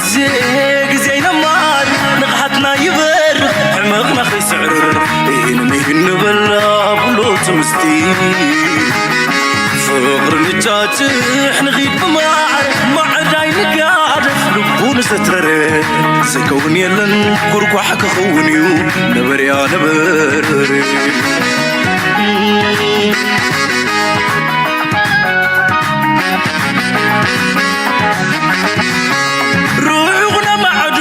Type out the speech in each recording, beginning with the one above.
ግዜ ግዜ ይነማር ንቕሓትና ይበርኽ ሕመቕና ከይስዕር ኢንመይ ንበላ ብሎ ትምስቲ ፍቕሪ ንጫጭሕ ንኺድ ብማዕር ማዕዳይ ንጋደፍ ልቡ ንዘትረረ ዝከውን የለን ጉርጓሕ ክኸውን እዩ ነበርያ ነበር ርሑቕ ነማዕዱ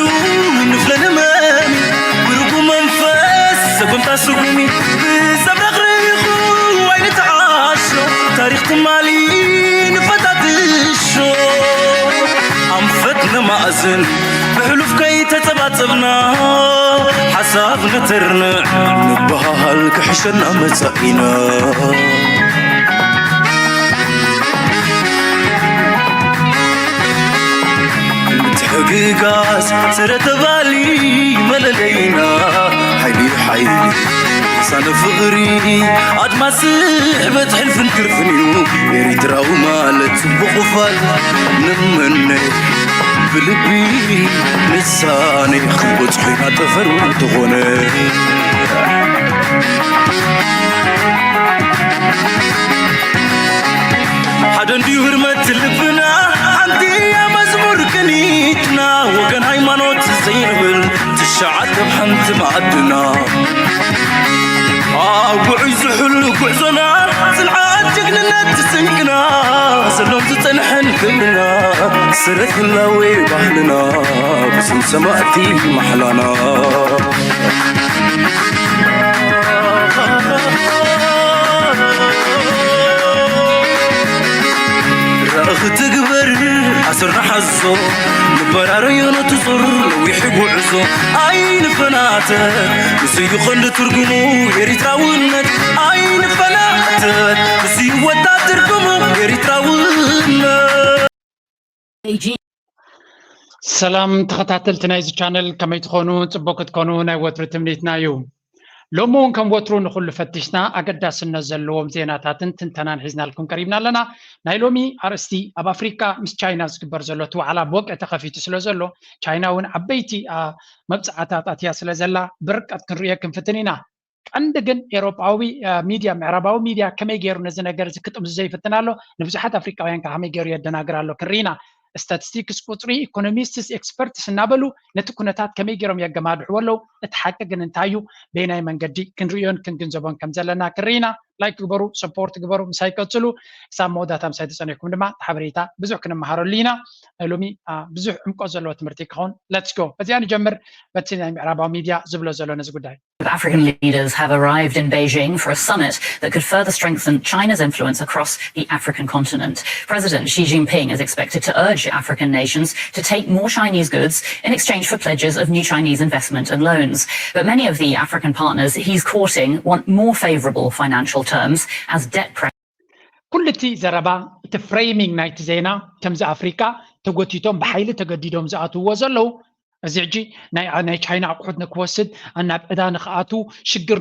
ንፍለ ንመሚ ብርጉ መንፈስ ሰጎምታ ስጉሚ ብሰብ ረኽሪኹ ኣይንተዓሾ ታሪኽ ትማሊ ንፈታትሾ ኣንፈት ነማእዝን ብሕሉፍ ከይተጸባጸብና ሓሳብ ነተርንዕ ንበሃል ክሕሸና መጻኢና ምትሕግጋዝ ስረ ተባሊ መለለይና ሓይሊ ሓይሊ ሳነ ፍቕሪ ኣድማስ ስሕበት ሕልፍን ክርፍን እዩ ኤሪትራዊ ማለት ጽቡቕ ፋል ንመነ ብልቢ ንሳነ ክንበጽሖ ኢና ጠፈር እንተኾነ ሓደ እንድዩ ህርመት ልብና ሓንቲ እያ መዝሙር ቅኒትና ወገን ሃይማኖት ዘይንብል ትሽዓተ ብ ሓንቲ ማዕድና ኣብ ውዑይ ዝሕሉ ጉዕዞና ጽንዓት ጅግንነት ስንቅና ዘሎም ዝጸንሐን ክብርና ስረት ህላዌ ባህልና ብስም ሰማእቲ ማሕላና ራእኺ ትግበር ኣስር ንሓዞ ንበራረዮ ነቲ ዙር ነዊሕ ጉዕዞ ኣይንፈናተ ምስዩ ቐንዲ ትርጉሙ ኤሪትራውነት ኣይንፈናተ ምስዩ ወታ ትርጉሙ ኤሪትራውነት ሰላም ተኸታተልቲ ናይዚ ቻነል ከመይ ትኾኑ? ጽቡቅ ክትኮኑ ናይ ወትሩ ትምኒትና እዩ። ሎሚ እውን ከም ወትሩ ንኹሉ ፈቲሽና ኣገዳስነት ዘለዎም ዜናታትን ትንተናን ሒዝናልኩም ቀሪብና ኣለና። ናይ ሎሚ ኣርእስቲ ኣብ ኣፍሪቃ ምስ ቻይና ዝግበር ዘሎ እቲ ዋዕላ ብወግዒ ተኸፊቱ ስለ ዘሎ ቻይና እውን ዓበይቲ መብፅዓታት ኣትያ ስለ ዘላ ብርቀት ክንርእዮ ክንፍትን ኢና። ቀንዲ ግን ኤውሮጳዊ ሚድያ ምዕራባዊ ሚድያ ከመይ ገይሩ ነዚ ነገር እዚ ክጥምዝዞ ይፍትን ኣሎ ንብዙሓት ኣፍሪቃውያን ከ ከመይ ገይሩ የደናግር ኣሎ ክንርኢ ኢና statistics ቁፅሪ economists experts እናበሉ ነቲ ኩነታት ከመይ ገይሮም የገማድሕዎ ኣለዉ እቲ ሓቂ ግን እንታይ እዩ በየናይ መንገዲ ክንርእዮን ክንግንዘቦን ከም ዘለና ክንርኢ ኢና like ግበሩ support ግበሩ ምሳይ ቀፅሉ ክሳብ መወዳእታ ምሳይ ተፀኒሕኩም ድማ ሓበሬታ ብዙሕ ክንመሃረሉ ኢና ናይ ሎሚ ብዙሕ ዕምቆት ዘለዎ ትምህርቲ ክኸውን let's go በዚኣ ንጀምር በቲ ናይ ምዕራባዊ ሚድያ ዝብሎ ዘሎ ነዚ ጉዳይ African leaders have arrived in Beijing for a summit that could further strengthen China's influence across the African continent. President Xi Jinping is expected to urge African nations to take more Chinese goods in exchange for pledges of new Chinese investment and loans. But many of the African partners he's courting want more favorable financial terms as debt pressure. ኩሉ እቲ ዘረባ እቲ framing ናይቲ ዜና ከምዚ ኣፍሪቃ ተጎቲቶም ብሓይሊ ተገዲዶም ዝኣትውዎ ዘለዉ እዚ ሕጂ ናይ ቻይና ኣቑሑት ንክወስድ ናብ ዕዳ ንክኣቱ ሽግር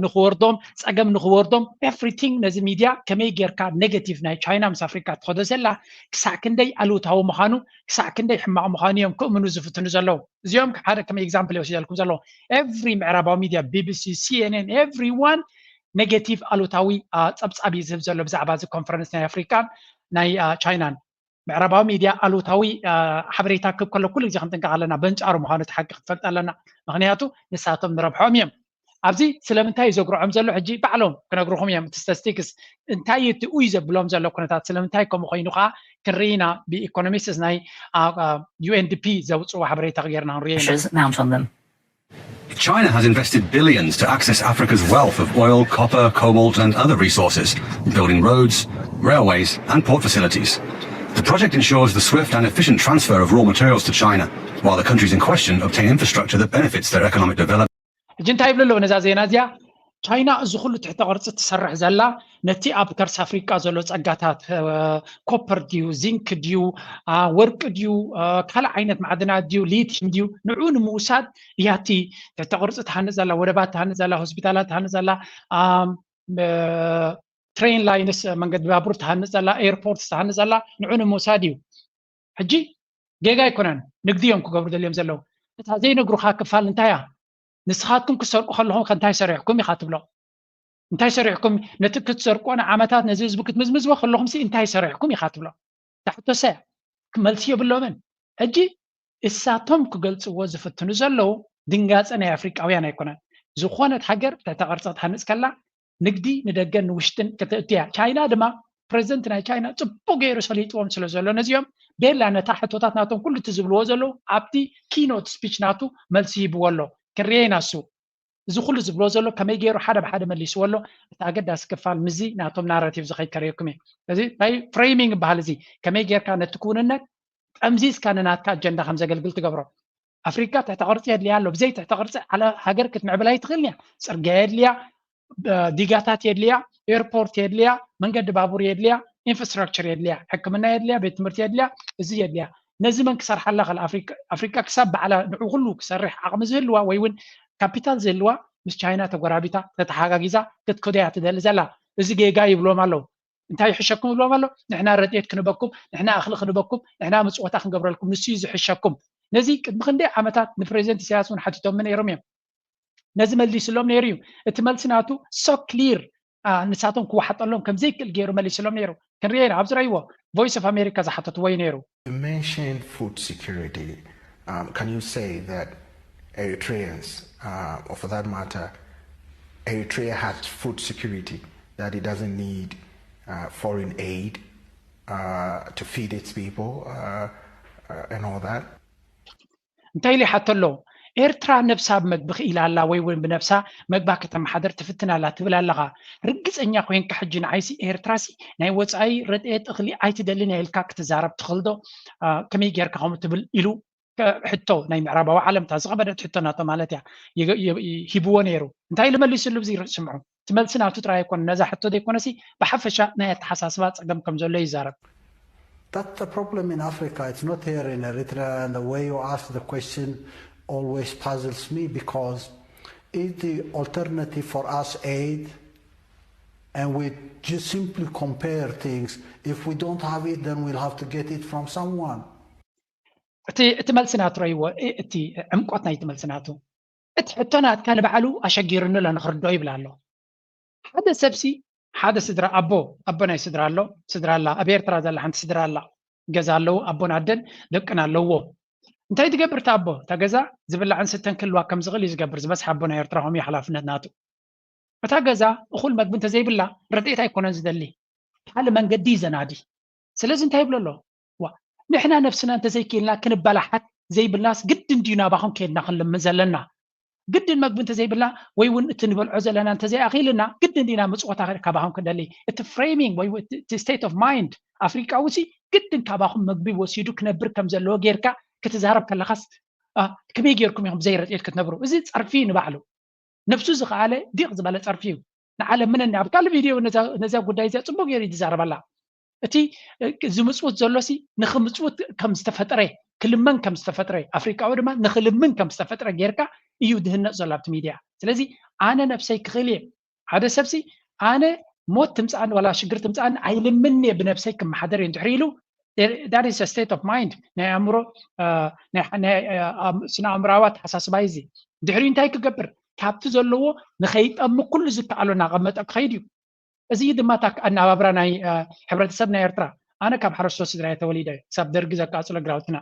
ንክወርዶም ፀገም ንክወርዶም everything ነዚ ሚድያ ከመይ ጌርካ negative ናይ ቻይና ምስ ኣፍሪካ ትኸዶ ዘላ ክሳዕ ክንደይ ኣሉታዊ ምዃኑ ክሳዕ ክንደይ ሕማቕ ምዃኑ እዮም ክእምኑ ዝፍትኑ ዘለዉ እዚኦም ሓደ ከም example ወሲደልኩም ዘለዉ every ምዕራባዊ ሚድያ BBC CNN everyone negative ኣሉታዊ ፀብፃብ እዩ ዝህብ ዘሎ ብዛዕባ እዚ conference ናይ ኣፍሪካን ናይ ቻይናን ምዕራባዊ ሚድያ ኣሉታዊ ሓበሬታ ክብ ከሎ ኩሉ ግዜ ክንጥንቀቕ ኣለና በንጻሩ ምዃኑ እቲ ሓቂ ክትፈልጥ ኣለና ምክንያቱ ንሳቶም ንረብሖም እዮም ኣብዚ ስለምንታይ እዩ ዘጉርዖም ዘሎ ሕጂ ባዕሎም ክነግርኹም እዮም እቲ statistics እንታይ እዩ እቲ ኡይ ዘብሎም ዘሎ ኩነታት ስለምንታይ ከምኡ ኮይኑ ከዓ ክንርኢ ኢና ብ economists ናይ UNDP ዘውፅዎ ሓበሬታ ጌርና ክንሪኦ ኢና China has invested billions to access Africa's wealth of oil, copper, cobalt, and other resources, building roads, railways, and port facilities. The project ensures the swift and efficient transfer of raw materials to China, while the countries in question obtain infrastructure that benefits their economic development. ሕጂ እንታይ ይብሉ ኣለዉ ነዛ ዜና እዚኣ ቻይና እዚ ኩሉ ትሕተ ቅርፂ ትሰርሕ ዘላ ነቲ ኣብ ከርሲ ኣፍሪቃ ዘሎ ጸጋታት ኮፐር ድዩ ዚንክ ድዩ ወርቂ ድዩ ካልእ ዓይነት ማዕድናት ድዩ ሊቲም ድዩ ንዑ ንምውሳድ እያቲ ትሕተ ቅርፂ ትሃንፅ ዘላ ወደባት ትሃንፅ ዘላ ሆስፒታላት ትሃንፅ ዘላ ትሬን ላይንስ መንገዲ ባቡር ትሃንፅ ዘላ ኤርፖርት ትሃንፅ ዘላ ንዑ ንምውሳድ እዩ ሕጂ ጌጋ ኣይኮነን። ንግዲ እዮም ክገብሩ ደልዮም ዘለዉ። እታ ዘይነግሩኻ ክፋል እንታይ እያ? ንስኻትኩም ክትሰርቁ ከለኹም ከ እንታይ ሰሪሕኩም ኢኻ ትብሎ? እንታይ ሰሪሕኩም? ነቲ ክትሰርቆ ንዓመታት ነዚ ህዝቢ ክትምዝምዝዎ ከለኹም ሲ እንታይ ሰሪሕኩም ኢኻ ትብሎ? እታ ሕቶ ሰ መልሲ የብሎምን። ሕጂ እሳቶም ክገልጽዎ ዝፍትኑ ዘለዉ ድንጋጸ ናይ ኣፍሪቃውያን ኣይኮነን። ዝኾነት ሃገር ትሕተ ቅርጺ ክትሃንጽ ከላ ንግዲ ንደገን ንውሽጥን ክትእቱ እያ። ቻይና ድማ ፕሬዚደንት ናይ ቻይና ጽቡቅ ገይሩ ሰሊጥዎም ስለ ዘሎ ነዚኦም ቤላ ነታ ሕቶታት ናቶም ኩሉ እቲ ዝብልዎ ዘለዉ ኣብቲ ኪኖት ስፒች ናቱ መልሲ ሂብዎ ኣሎ። ክንርኤ ኢና እሱ እዚ ኩሉ ዝብሎ ዘሎ ከመይ ገይሩ ሓደ ብሓደ መሊስዎ ኣሎ። እቲ ኣገዳሲ ክፋል ምዚ ናቶም ናራቲቭ ዝኸይድ ከርእየኩም እየ። እዚ ናይ ፍሬሚንግ ይበሃል። እዚ ከመይ ጌርካ ነቲ ክውንነት ጠምዚዝካ ንናትካ ኣጀንዳ ከም ዘገልግል ትገብሮ። ኣፍሪካ ትሕተ ቅርፂ የድልያ ኣሎ። ብዘይ ትሕተ ቅርፂ ዓለ ሃገር ክትምዕብል ኣይትኽእልን እያ። ፅርግያ የድልያ፣ ዲጋታት የድልያ፣ ኤርፖርት የድልያ፣ መንገዲ ባቡር የድልያ፣ ኢንፍራስትራክቸር የድልያ፣ ሕክምና የድልያ፣ ቤት ትምህርቲ የድልያ፣ እዚ የድልያ። ነዚ መን ክሰርሓላ ከል ኣፍሪካ ክሳብ ባዕላ ንዑ ኩሉ ክሰርሕ ዓቕሚ ዝህልዋ ወይ እውን ካፒታል ዝህልዋ ምስ ቻይና ተጎራቢታ ተተሓጋጊዛ ክትክዶ እያ ትደሊ ዘላ። እዚ ጌጋ ይብሎም ኣለዉ። እንታይ ይሕሸኩም ይብሎም ኣሎ? ንሕና ረድኤት ክንበኩም፣ ንሕና እኽሊ ክንበኩም፣ ንሕና ምፅወታ ክንገብረልኩም፣ ንሱ እዩ ዝሕሸኩም። ነዚ ቅድሚ ክንደይ ዓመታት ንፕሬዚደንት ኢሳያስ እውን ሓቲቶም ነይሮም እዮም። ነዚ መሊስሎም ነይሩ እዩ። እቲ መልሲ ናቱ so clear ንሳቶም ክወሓጠሎም ከም ዘይክእል ገይሩ መሊስሎም ነይሩ። ክንሪኦ ኢና። ኣብዚ ረእይዎ ቮይስ ኦፍ ኣሜሪካ ዝሓተትዎ እዩ ነይሩ። You mentioned food security. Um, can you say that Eritreans, uh, or for that matter, Eritrea has food security, that it doesn't need uh, foreign aid uh, to feed its people uh, uh, and all that? እንታይ ኢሉ ይሓቶ ኣሎ? ኤርትራ ነብሳ ብመግቢ ክኢላ ኣላ ወይ እውን ብነብሳ መግባ ከተመሓደር ትፍትን ኣላ ትብል ኣለኻ። ርግፀኛ ኮይንካ ሕጂ ንዓይሲ ኤርትራሲ ናይ ወፃኢ ረድኤት እኽሊ ኣይትደልን እያ ኢልካ ክትዛረብ ትኽእል ዶ? ከመይ ጌርካ ከምኡ ትብል ኢሉ ሕቶ ናይ ምዕራባዊ ዓለም እታ ዝኸበደት ሕቶ ናቶ ማለት እያ ሂብዎ ነይሩ። እንታይ ኢሉ መሊስሉ? ብዚ ስምዑ። እቲ መልሲ ናቱ ጥራይ ኣይኮነ ነዛ ሕቶ ዘይኮነሲ ብሓፈሻ ናይ ኣተሓሳስባ ፀገም ከም ዘሎ ይዛረብ። That's the problem in Africa. It's not here in Eritrea. And the way you ask the question always puzzles me because is the alternative for us aid? And we just simply compare things. If we don't have it, then we'll have to get it from someone. እቲ እቲ መልሲ ናቱ ረይዎ እቲ ዕምቆት ናይቲ መልሲ ናቱ እቲ ሕቶ ናትካ ንባዕሉ ኣሸጊሩኒ ኣሎ ንክርድኦ ይብል ኣሎ። ሓደ ሰብሲ ሓደ ስድራ ኣቦ ኣቦ ናይ ስድራ ኣሎ ስድራ ኣላ ኣብ ኤርትራ ዘላ ሓንቲ ስድራ ኣላ ገዛ ኣለዉ ኣቦን ኣደን ደቅን ኣለዎ እንታይ ትገብር እታ ኣቦ እታ ገዛ ዝብላዕን ስተን ክልዋ ከም ዝኽእል እዩ ዝገብር ዝበዝሓ ኣቦ ናይ ኤርትራ ከምኡ ሓላፍነት ናቱ እታ ገዛ እኹል መግቢ እንተዘይብላ ረድኤት ኣይኮነን ዝደሊ ካልእ መንገዲ እዩ ዘናዲ ስለዚ እንታይ ይብሎ ኣሎ ዋ ንሕና ነብስና እንተዘይክኢልና ክንበላሓት ዘይብልናስ ግድን ድዩ ናባኹም ከይድና ክንልምን ዘለና ግድን መግቢ እንተዘይብልና ወይ እውን እቲ ንበልዖ ዘለና እንተዘይኣኺልና ግድን ዲና ምፅወታ ካባኹም ክንደሊ እቲ framing ወይ እቲ state of mind ኣፍሪቃዊ ሲ ግድን ካባኹም መግቢ ወሲዱ ክነብር ከም ዘለዎ ጌርካ ክትዛረብ ከለኻስ ከመይ ጌርኩም ኢኹም ብዘይ ረድኤት ክትነብሩ እዚ ፀርፊ ንባዕሉ ነብሱ ዝኸኣለ ዲቕ ዝበለ ፀርፊ እዩ ንዓለም ምነኒ ኣብ ካልእ ቪድዮ ነዚያ ጉዳይ እዚኣ ፅቡቅ ገይሩ እዩ ዝዛረበላ እቲ ዝምፅውት ዘሎሲ ንክምፅውት ከም ዝተፈጠረ ክልመን ከም ዝተፈጠረ ኣፍሪቃዊ ድማ ንክልምን ከም ዝተፈጠረ ጌርካ እዩ ድህነፅ ዘሎ ኣብቲ ሚድያ ስለዚ ኣነ ነብሰይ ክኽእል እየ ሓደ ሰብሲ ኣነ ሞት ትምፅኣኒ ዋላ ሽግር ትምፅኣኒ ኣይልምን እየ ብነብሰይ ክመሓደር እየ እንድሕር ኢሉ that is state of mind ናይ ኣእምሮ ስነ ኣእምራዊ ኣተሓሳስባ እዚ ድሕሪ እንታይ ክገብር ካብቲ ዘለዎ ንኸይጠሚ ኩሉ ዝከኣሎ እናቐመጠ ክኸይድ እዩ እዚ ድማ ኣናባብራ ናይ ሕብረተሰብ ናይ ኤርትራ ኣነ ካብ ሓረስቶት ስድራ ተወሊደ ክሳብ ደርጊ ዘቃፅሎ ግራውትና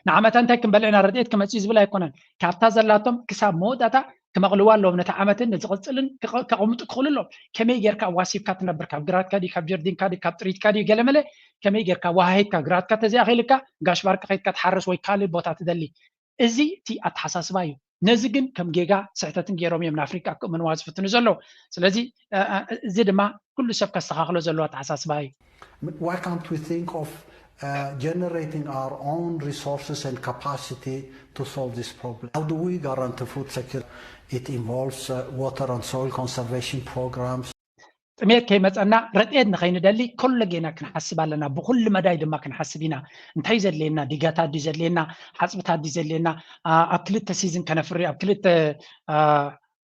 ንዓመታ እንታይ ክንበልዕ ኢና ረድኤት ክመፅእ ዝብል ኣይኮነን ካብታ ዘላቶም ክሳብ መወዳእታ ክመቕልዋ ኣለዎም ነቲ ዓመትን ንዝቕፅልን ከቕምጡ ክኽእሉ ኣለዎም ከመይ ጌርካ ዋሲብካ ትነብር ካብ ግራትካ ድዩ ካብ ጀርዲንካ ድዩ ካብ ጥሪትካ ድዩ ገለመለ ከመይ ጌርካ ዋሃሂትካ ግራትካ ተዘይኣኺልካ ጋሽ ባርካ ከይድካ ትሓርስ ወይ ካልእ ቦታ ትደሊ እዚ እቲ ኣተሓሳስባ እዩ ነዚ ግን ከም ጌጋ ስሕተትን ገይሮም እዮም ንኣፍሪቃ ክእምንዋ ዝፍትኑ ዘለዉ ስለዚ እዚ ድማ ኩሉ ሰብ ከስተኻኽሎ ዘለዎ ኣተሓሳስባ እዩ Why can't we think of uh, generating our own resources and capacity to solve this problem? How do we guarantee food security? It involves uh, water and soil conservation programs. ጥሜት ከይመፀና ረድኤት ንኸይንደሊ ከሎ ጌና ክንሓስብ ኣለና ብኩሉ መዳይ ድማ ክንሓስብ ኢና እንታይ ዘድልየና ዲጋታት ድዩ ዘድልየና ሓፅብታት ድዩ ዘድልየና ኣብ ክልተ ሲዝን ከነፍሪ ኣብ ክልተ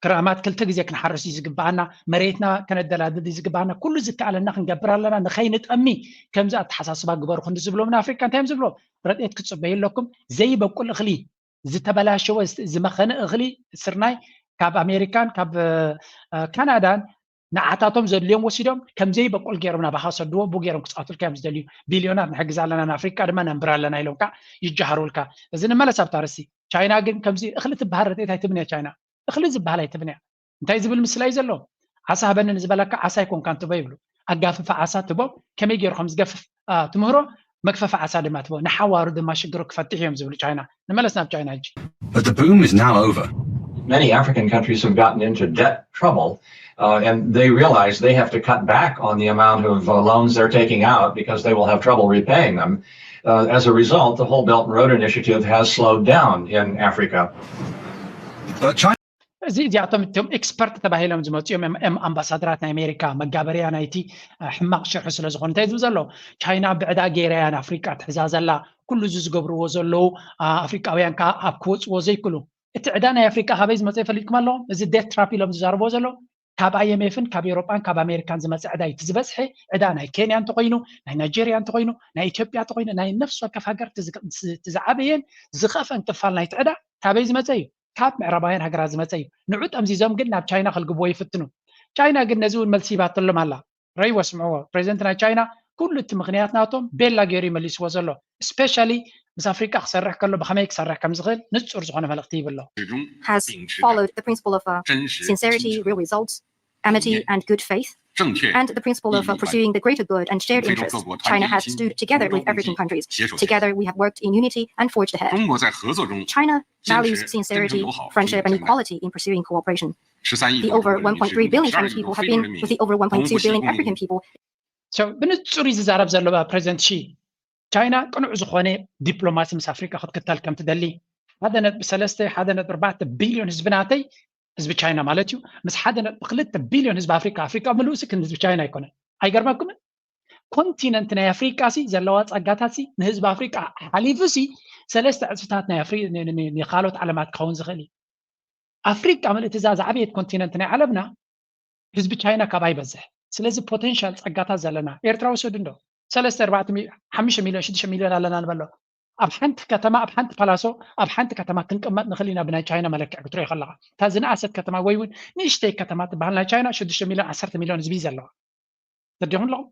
ክራማት ክልተ ግዜ ክንሓርስ እዩ ዝግባኣና፣ መሬትና ከነደላድል እዩ ዝግባኣና፣ ኩሉ ዝከኣለና ክንገብር ኣለና፣ ንኸይንጠሚ ከምዚ ኣተሓሳስባ ግበሩ ክንዲ ዝብሎም ንኣፍሪቃ እንታይ እዮም ዝብሎ? ረድኤት ክትጽበዩ ኣለኩም፣ ዘይበቁል እኽሊ፣ ዝተበላሸወ ዝመኸነ እኽሊ ስርናይ ካብ ኣሜሪካን ካብ ካናዳን ንዓታቶም ዘድልዮም ወሲዶም ከምዘይበቁል ገይሮም ናባኻ ሰድዎ፣ ቡ ገይሮም ክፃወቱልካ እዮም ዝደልዩ። ቢልዮናት ንሕግዝ ኣለና፣ ንኣፍሪቃ ድማ ነንብር ኣለና ኢሎም ከዓ ይጃሃሩልካ። እዚ ንመለስ ኣብታ ርእሲ። ቻይና ግን ከምዚ እኽሊ ትበሃል ረድኤት ኣይትብን እያ ቻይና። እኽሊ ዝበሃል ኣይትብን እያ። እንታይ ዝብል ምስላ እዩ ዘሎ? ዓሳ ሃበኒ ንዝበለካ ዓሳ ኣይኮንካን ትቦ ይብሉ። ኣጋፍፈ ዓሳ ትቦ ከመይ ገይሩ ከም ዝገፍፍ ትምህሮ፣ መግፈፊ ዓሳ ድማ ትቦ፣ ንሓዋሩ ድማ ሽግሩ ክፈትሕ እዮም ዝብሉ ቻይና። ንመለስ ናብ ቻይና ሕጂ። But the boom is now over. Many African countries have gotten into debt trouble, uh, and they realize they have to cut back on the amount of uh, loans they're taking out because they will have trouble repaying them. Uh, as a result, the whole Belt and Road Initiative has slowed down in Africa. But China እዚ እዚኣቶም እቶም ኤክስፐርት ተባሂሎም ዝመፁ እዮም። ኣምባሳደራት ናይ ኣሜሪካ መጋበርያ ናይቲ ሕማቕ ሽርሒ ስለ ዝኾነ እንታይ ዝብል ዘሎ፣ ቻይና ብዕዳ ገይራ እያ ንኣፍሪቃ ትሕዛ ዘላ፣ ኩሉ እዚ ዝገብርዎ ዘለዉ ኣፍሪቃውያን ከዓ ኣብ ክወፅዎ ዘይክሉ። እቲ ዕዳ ናይ ኣፍሪቃ ካበይ ዝመፀ ይፈልጥኩም ኣለዎም? እዚ ዴት ትራፕ ኢሎም ዝዛረብዎ ዘለዉ ካብ ኣይኤምኤፍን ካብ ኤሮጳን ካብ ኣሜሪካን ዝመፀ ዕዳ እዩ። እቲ ዝበዝሐ ዕዳ ናይ ኬንያ እንተኮይኑ፣ ናይ ናይጄርያ እንተኮይኑ፣ ናይ ኢትዮጵያ እንተኮይኑ፣ ናይ ነፍሲ ወከፍ ሃገር እቲ ዝዓበየን ዝኸፍአን ክፋል ናይቲ ዕዳ ካበይ ዝመፀ እዩ? ካብ ምዕራባውያን ሃገራት ዝመፀ እዩ። ንዑ ጠምዚዞም ግን ናብ ቻይና ከልግብዎ ይፍትኑ። ቻይና ግን ነዚ እውን መልሲ ሂባትሎም ኣላ። ረይዎ ስምዕዎ። ፕሬዚደንት ናይ ቻይና ኩሉ እቲ ምክንያት ናቶም ቤላ ገይሩ ይመሊስዎ ዘሎ። ስፔሻሊ ምስ ኣፍሪቃ ክሰርሕ ከሎ ብኸመይ ክሰርሕ ከም ዝኽእል ንፁር ዝኾነ መልእኽቲ ይብሎ። has followed the principle of uh, sincerity, real results, amity, and good faith, and the principle of uh, pursuing the greater good and shared interests. China has stood together with African countries. Together, we have worked in unity and forged ahead. China values sincerity, friendship, and equality in pursuing cooperation. The over one point three billion Chinese people have been with the over one point two billion African people. ብንጹር እዩ ዝዛረብ ዘሎ ፕሬዚደንት ሺ። ቻይና ቅኑዕ ዝኾነ ዲፕሎማሲ ምስ ኣፍሪቃ ክትክተል ከም ትደሊ፣ ሓደ ነጥቢ ሰለስተ ሓደ ነጥቢ ኣርባዕተ ቢልዮን ህዝቢ ናተይ፣ ህዝቢ ቻይና ማለት እዩ፣ ምስ ሓደ ነጥቢ ክልተ ቢልዮን ህዝቢ ኣፍሪቃ፣ ኣፍሪቃ ምሉእሲ ክንዲ ህዝቢ ቻይና ኣይኮነን። ኣይገርመኩምን? ኮንቲነንት ናይ ኣፍሪቃ ሲ ዘለዋ ጸጋታት ሲ ንህዝቢ ኣፍሪቃ ሓሊፉ ሲ ሰለስተ ዕጽፍታት ናይ ካልኦት ዓለማት ክኸውን ዝኽእል እዩ። ኣፍሪቃ ምልእቲ እዛ ዝዓበየት ኮንቲነንት ናይ ዓለምና ህዝቢ ቻይና ካብኣ ይበዝሕ። ስለዚ ፖቴንሻል ጸጋታት ዘለና ኤርትራ ውሰዱ እንዶ ሰለስተ ኣርባዕተ ሓሙሽተ ሚልዮን ሽዱሽተ ሚልዮን ኣለና ንበሎ። ኣብ ሓንቲ ከተማ ኣብ ሓንቲ ፓላሶ ኣብ ሓንቲ ከተማ ክንቅመጥ ንኽእል ኢና ብናይ ቻይና መለክዕ ክትሪኦ ከለኻ። እታ ዝነኣሰት ከተማ ወይ እውን ንእሽተይ ከተማ ትበሃል ናይ ቻይና ሽዱሽተ ሚልዮን ዓሰርተ ሚልዮን ህዝቢ እዩ ዘለዋ። ተረዲኹም ኣለኹም?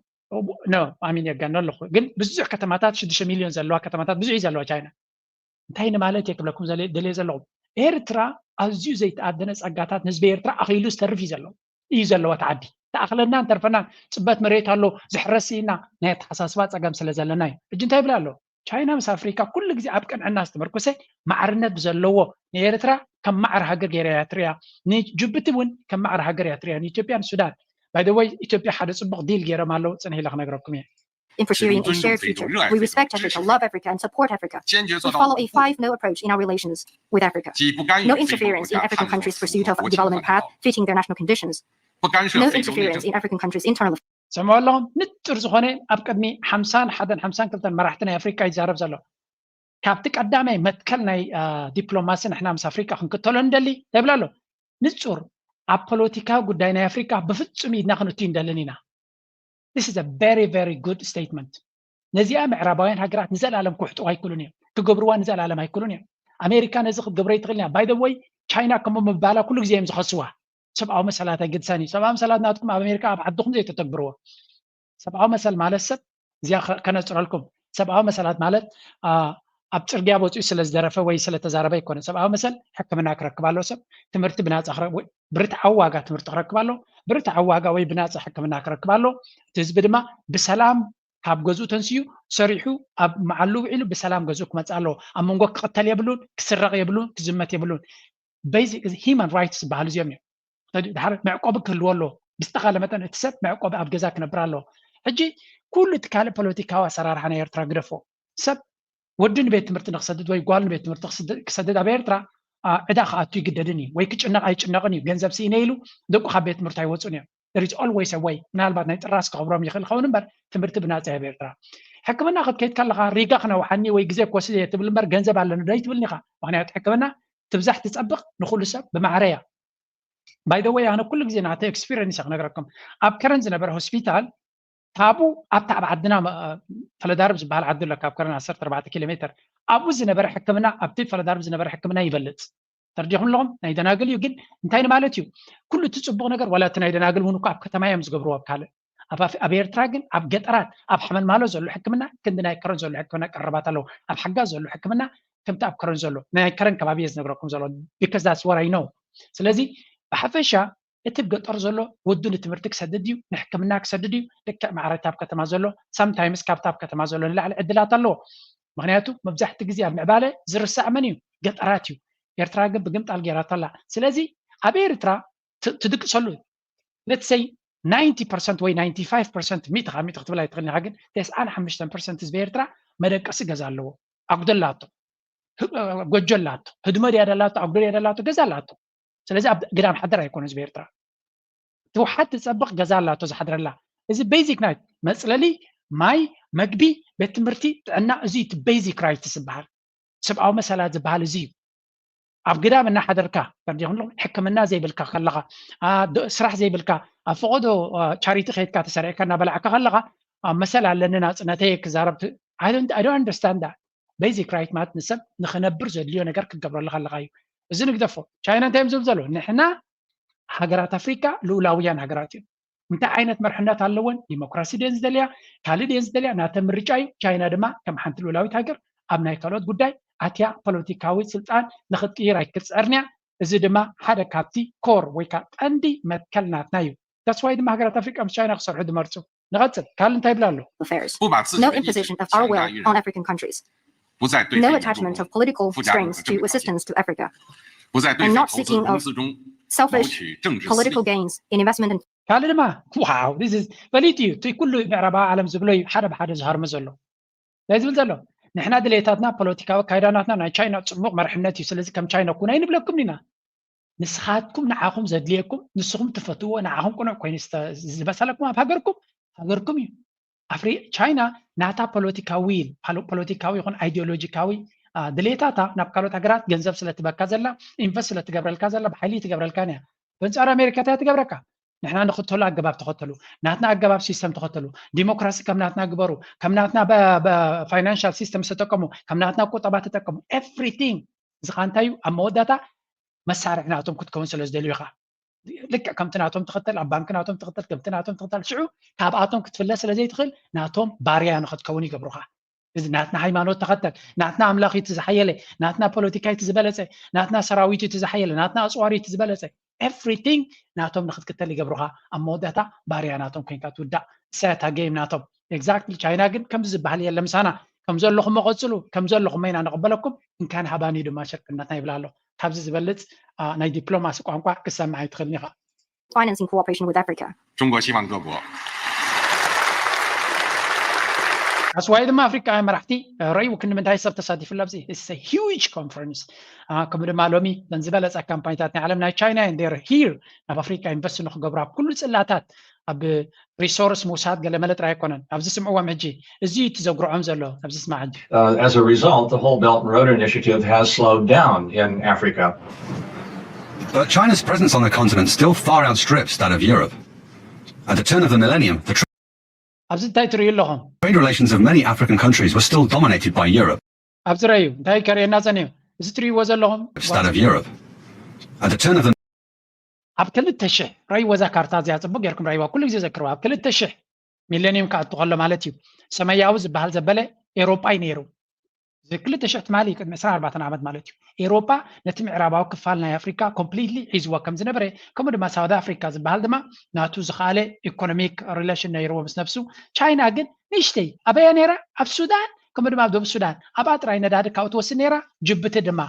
ኖ ኣሚን የጋኖ ኣለኹ። ግን ብዙሕ ከተማታት ሽዱሽተ ሚልዮን ዘለዋ ከተማታት ብዙሕ እዩ ዘለዋ ቻይና። እንታይ ንማለት እየ ክብለኩም ደልየ ዘለኹም፣ ኤርትራ ኣዝዩ ዘይተኣደነ ጸጋታት ንህዝቢ ኤርትራ ኣኺሉ ዝተርፍ እዩ ዘሎ እዩ ዘለዋ። እቲ ዓዲ ተኣኽለና እንተርፈና ጽበት መሬት ኣሎ ዝሕረስ ኢና ናይ ኣተሓሳስባ ጸገም ስለ ዘለና እዩ። ሕጂ እንታይ ይብል ኣሎ? ቻይና ምስ ኣፍሪካ ኩሉ ግዜ ኣብ ቅንዕና ዝተመርኮሰ ማዕርነት ብዘለዎ ንኤርትራ ከም ማዕር ሃገር ገይራ እያ ትሪያ። ንጅቡቲ እውን ከም ማዕር ሃገር እያ ትሪያ። ንኢትዮጵያ ንሱዳን ባይ ዘ ወይ ኢትዮጵያ ሓደ ጽቡቕ ዲል ገይሮም ኣለዉ። ጽንሕ ኢለ ክነግረኩም እየ። In pursuing a shared future, we respect Africa, love Africa, and support Africa. We follow a five no approach in our relations with Africa. No interference in African countries' pursuit of a development path fitting their national conditions. No interference in African countries' internal affairs. ሰምዑ ኣለኹም? ንጹር ዝኾነ ኣብ ቅድሚ ሓምሳን ሓደን ሓምሳን ክልተን መራሕቲ ናይ ኣፍሪቃ ይዛረብ ዘሎ። ካብቲ ቀዳማይ መትከል ናይ ዲፕሎማሲ ንሕና ምስ ኣፍሪቃ ክንክተሎ ንደሊ ይብል ኣሎ። ንጹር ኣብ ፖለቲካዊ ጉዳይ ናይ ኣፍሪቃ ብፍጹም ኢድና ክንእቱ ይንደልን ኢና። This is a very very good statement። ነዚኣ ምዕራባውያን ሃገራት ንዘለኣለም ክውሕጥዋ ኣይክእሉን እዮም፣ ክገብርዋ ንዘለኣለም ኣይክእሉን እዮም። ኣሜሪካ ነዚ ክትገብሮ ይትኽእል እያ። ባይ ዘ ወይ ቻይና ከምኡ ምባላ ኩሉ ግዜ እዮም ዝኸስዋ። ሰብኣዊ መሰላት ኣይግድሰን እዩ። ሰብኣዊ መሰላት ናትኩም ኣብ ኣሜሪካ ኣብ ዓድኹም ዘይተተግብርዎ። ሰብኣዊ መሰል ማለት ሰብ እዚኣ ከነፅረልኩም፣ ሰብኣዊ መሰላት ማለት ኣብ ፅርግያ ወፂኡ ስለ ዝደረፈ ወይ ስለ ተዛረበ ኣይኮነ። ሰብኣዊ መሰል ሕክምና ክረክብ ኣለዎ ሰብ፣ ትምህርቲ ብናፃ ብርትዓዊ ዋጋ ትምህርቲ ክረክብ ኣለዎ፣ ብርትዓዊ ዋጋ ወይ ብናፃ ሕክምና ክረክብ ኣለዎ። እቲ ህዝቢ ድማ ብሰላም ካብ ገዝኡ ተንስኡ ሰሪሑ ኣብ መዓሉ ውዒሉ ብሰላም ገዝኡ ክመፅእ ኣለዎ። ኣብ መንጎ ክቕተል የብሉን፣ ክስረቕ የብሉን፣ ክዝመት የብሉን። ቤዚክ ሂማን ራይትስ ዝበሃሉ እዚኦም እዮም። ድሓር መዕቆቢ ክህልዎ ኣለዎ። ብዝተኻለ መጠን እቲ ሰብ መዕቆቢ ኣብ ገዛ ክነብር ኣለዎ። ሕጂ ኩሉ እቲ ካልእ ፖለቲካዊ ኣሰራርሓ ናይ ኤርትራ ግደፎ። ሰብ ወዲ ንቤት ትምህርቲ ንክሰድድ ወይ ጓል ንቤት ትምህርቲ ክሰድድ ኣብ ኤርትራ ዕዳ ክኣቱ ይግደድን እዩ ወይ ክጭነቕ ኣይጭነቕን እዩ። ገንዘብ ስኢነ ኢሉ ደቁ ካብ ቤት ትምህርቲ ኣይወፁን እዮም። There is always a way። ምናልባት ናይ ጥራስ ክኸብሮም ይኽእል ይኸውን እምበር ትምህርቲ ብናፃ ኣብ ኤርትራ። ሕክምና ክትከይድ ከለኻ ሪጋ ክነውሓኒ ወይ ግዜ ክወስድ እየ ትብል እምበር ገንዘብ ኣለኒ ዶ ኣይትብልን ኢኻ። ምክንያቱ ሕክምና ትብዛሕ ትፀብቕ ንኩሉ ሰብ ብማዕረ እያ። By the way ኣነ ኩሉ ግዜ ናተ experience ክነግረኩም። ኣብ ከረን ዝነበረ ሆስፒታል ካብኡ ኣብታ ኣብ ዓድና ፈለዳርብ ዝበሃል ዓዲ ኣሎ ካብ ከረን ዓሰርተ ኣርባዕተ ኪሎ ሜትር፣ ኣብኡ ዝነበረ ሕክምና ኣብቲ ፈለዳርብ ዝነበረ ሕክምና ይበልፅ። ተረዲኹም ኣለኹም? ናይ ደናግል እዩ። ግን እንታይ ማለት እዩ? ኩሉ እቲ ፅቡቕ ነገር ዋላ እቲ ናይ ደናግል እውን እኮ ኣብ ከተማ እዮም ዝገብርዎ ኣብ ካልእ። ኣብ ኤርትራ ግን ኣብ ገጠራት ኣብ ሓመልማሎ ዘሎ ሕክምና ክንዲ ናይ ከረን ዘሎ ሕክምና ቀረባት ኣለዎ። ኣብ ሓጋ ዘሎ ሕክምና ከምቲ ኣብ ከረን ዘሎ ናይ ከረን ከባቢ እየ ዝነግረኩም ዘሎ because that's what I know። ስለዚ ብሓፈሻ እቲ ገጠር ዘሎ ወዱ ንትምህርቲ ክሰድድ እዩ፣ ንሕክምና ክሰድድ እዩ። ልክዕ ማዕረቲ ኣብ ከተማ ዘሎ sometimes ካብቲ ኣብ ከተማ ዘሎ ንላዕሊ ዕድላት ኣለዎ። ምክንያቱ መብዛሕቲ ግዜ ኣብ ምዕባለ ዝርሳዕ መን እዩ? ገጠራት እዩ። ኤርትራ ግን ብግምጣል ገይራታ ኣላ። ስለዚ ኣብ ኤርትራ ትድቅሰሉ let's say ninety percent ወይ ninety five percent ሚእቲ ካብ ሚእቲ ክትብላ ይትኽእል ኢኻ፣ ግን ተስዓን ሓሙሽተን ፐርሰንት ህዝቢ ኤርትራ መደቀሲ ገዛ ኣለዎ። ኣጉዶ ኣላቶ፣ ጎጆ ኣላቶ፣ ህድሞ ድያ ደላቶ፣ ኣጉዶ ድያ ደላቶ፣ ገዛ ኣላቶ። ስለዚ ኣብ ግዳም ሓደር ኣይኮነ ህዝቢ ኤርትራ። ትውሓድ ትጸብቕ ገዛ ኣላቶ ዝሓድረላ። እዚ ቤዚክ ናይ መጽለሊ፣ ማይ፣ መግቢ፣ ቤት ትምህርቲ፣ ጥዕና፣ እዚ እቲ ቤዚክ ራይትስ ዝበሃል ሰብኣዊ መሰላት ዝበሃል እዚ እዩ። ኣብ ግዳም እናሓደርካ ተርዲኹም ኣለኹም ሕክምና ዘይብልካ ከለኻ፣ ስራሕ ዘይብልካ፣ ኣብ ፈቐዶ ቻሪቲ ከይድካ ተሰሪዕካ እናበላዕካ ከለኻ ኣብ መሰል ኣለኒ ናፅነተይ ክዛረብ። I don't understand that። ቤዚክ ራይት ማለት ንሰብ ንክነብር ዘድልዮ ነገር ክትገብረሉ ከለካ እዩ። እዚ ንግደፎ። ቻይና እንታይ እዮም ዝብል ዘለዉ? ንሕና ሃገራት ኣፍሪካ ልኡላውያን ሃገራት እዮም። እንታይ ዓይነት መርሕነት ኣለወን? ዲሞክራሲ ድየን ዝደልያ? ካልእ ድየን ዝደልያ? ናተን ምርጫ እዩ። ቻይና ድማ ከም ሓንቲ ልኡላዊት ሃገር ኣብ ናይ ካልኦት ጉዳይ ኣትያ ፖለቲካዊ ስልጣን ንክትቅይር ኣይክትፅዕርን እያ። እዚ ድማ ሓደ ካብቲ ኮር ወይ ከዓ ቀንዲ መትከል ናትና እዩ። That's why ድማ ሃገራት ኣፍሪቃ ምስ ቻይና ክሰርሑ ዝመርፁ። ንቐፅል፣ ካልእ እንታይ ይብል ኣሎ? affairs. No imposition of our will on African countries. No attachment of political strings to assistance to Africa. And not seeking of selfish political gains in investment and ካልእ ድማ wow this is ፈሊጡ እዩ። እቲ ኩሉ ምዕራባዊ ዓለም ዝብሎ እዩ ሓደ ብሓደ ዝሃርሞ ዘሎ። እንታይ ዝብል ዘሎ? ንሕና ድሌታትና ፖለቲካዊ ኣካይዳናትና ናይ ቻይና ፅቡቕ መርሕነት እዩ። ስለዚ ከም ቻይና ኩኑ ኣይንብለኩም ኢና። ንስኻትኩም ንዓኹም ዘድልየኩም ንስኹም ትፈትዎ ንዓኹም ቅኑዕ ኮይኑ ዝበሰለኩም ኣብ ሃገርኩም ሃገርኩም እዩ። ኣፍሪ ቻይና ናታ ፖለቲካዊ ፖለቲካዊ ይኹን ኣይዲዮሎጂካዊ ድሌታታ ናብ ካልኦት ሃገራት ገንዘብ ስለትበካ ዘላ ኢንቨስት ስለትገብረልካ ዘላ ብሓይሊ ትገብረልካ እያ። በንጻሩ ኣሜሪካ እንታይ ትገብረካ? ንሕና ንኽተሉ ኣገባብ ተኸተሉ፣ ናትና ኣገባብ ሲስተም ተኸተሉ፣ ዲሞክራሲ ከም ናትና ግበሩ፣ ከም ናትና ፋይናንሻል ሲስተም ተጠቀሙ፣ ከም ናትና ቁጠባ ተጠቀሙ። ኤቭሪቲንግ እዚ ኸዓ እንታይ እዩ? ኣብ መወዳእታ መሳርሒ ናቶም ክትከውን ስለ ዝደልዩ ኢኻ። ልክዕ ከምቲ ናቶም ትኽተል፣ ኣብ ባንክ ናቶም ትኽተል፣ ከምቲ ናቶም ትኽተል፣ ሽዑ ካብኣቶም ክትፍለ ስለ ዘይትኽእል ናቶም ባርያ ንኽትከውን ይገብሩኻ። እዚ ናትና ሃይማኖት ተኸተል፣ ናትና ኣምላኽ እቲ ዝሓየለ፣ ናትና ፖለቲካ እቲ ዝበለፀ፣ ናትና ሰራዊት እቲ ዝሓየለ፣ ናትና ኣፅዋሪ እቲ ዝበለፀ፣ ኤቭሪቲንግ ናቶም ንክትክተል ይገብሩኻ። ኣብ መወዳእታ ባርያ ናቶም ኮይንካ ትውዳእ። እሳያታ ገይም ናቶም ኤግዛክትሊ። ቻይና ግን ከምዚ ዝበሃል የለ ምሳና። ከም ዘለኹም መቐፅሉ፣ ከም ዘለኹም መይና ንቕበለኩም፣ እንካን ሃባኒ ድማ ሸርክነትና ይብላ ኣሎ። ካብዚ ዝበልፅ ናይ ዲፕሎማሲ ቋንቋ ክሰምዕ ኣይትኽእልን ኢኻ። financing cooperation with Africa. 中国希望各国 ኣስዋይ ድማ ኣፍሪቃውያን መራሕቲ ረእይዎ ክንዲ ምንታይ ሰብ ተሳቲፉ ኣብዚ huge conference። ከምኡ ድማ ሎሚ ዘን ዝበለፀ ካምፓኒታት ናይ ዓለም ናይ ቻይና ር ሂር ናብ ኣፍሪቃ ኢንቨስት ንክገብሩ ኣብ ኩሉ ፅላታት ኣብ ሪሶርስ ምውሳድ ገለመለ ጥራይ ኣይኮነን። ኣብዚ ስምዕዎም ሕጂ እዚ እቲ ዘጉርዖም ዘሎ ኣብዚ ስማዕ ሕጂ As a result, the whole Belt and Road Initiative has slowed down in Africa. But China's presence on the continent still far outstrips that of Europe. At the turn of the millennium, the ኣብዚ እንታይ ትርእዩ ኣለኹም? trade relations of many African countries were still dominated by Europe. ኣብዚ ረዩ እንታይ ከርእየና ጸኒሑ? እዚ ትርእይዎ ዘለኹም That of Europe. At the turn of the ኣብ ክልተ ሽሕ ረይዎ እዛ ካርታ እዚኣ ጽቡቅ ጌርኩም ረይዋ ኩሉ ግዜ ዘክርዋ ኣብ ክልተ ሽሕ ሚለኒየም ክኣቱ ከሎ ማለት እዩ። ሰማያዊ ዝበሃል ዘበለ ኤሮጳ እዩ ነይሩ። እዚ ክልተ ሽሕ ትማሊ ቅድሚ ዕስራን ኣርባዕተን ዓመት ማለት እዩ። ኤሮጳ ነቲ ምዕራባዊ ክፋል ናይ ኣፍሪካ ኮምፕሊትሊ ሒዝዎ ከም ዝነበረ ከምኡ ድማ ሳውት ኣፍሪካ ዝበሃል ድማ ናቱ ዝኸኣለ ኢኮኖሚክ ሪሌሽን ነይርዎ ምስ ነብሱ። ቻይና ግን ንእሽተይ ኣበያ ነይራ ኣብ ሱዳን ከምኡ ድማ ኣብ ደቡብ ሱዳን ኣብኣ ጥራይ ነዳዲ ካብኡ ትወስድ ነይራ። ጅቡቲ ድማ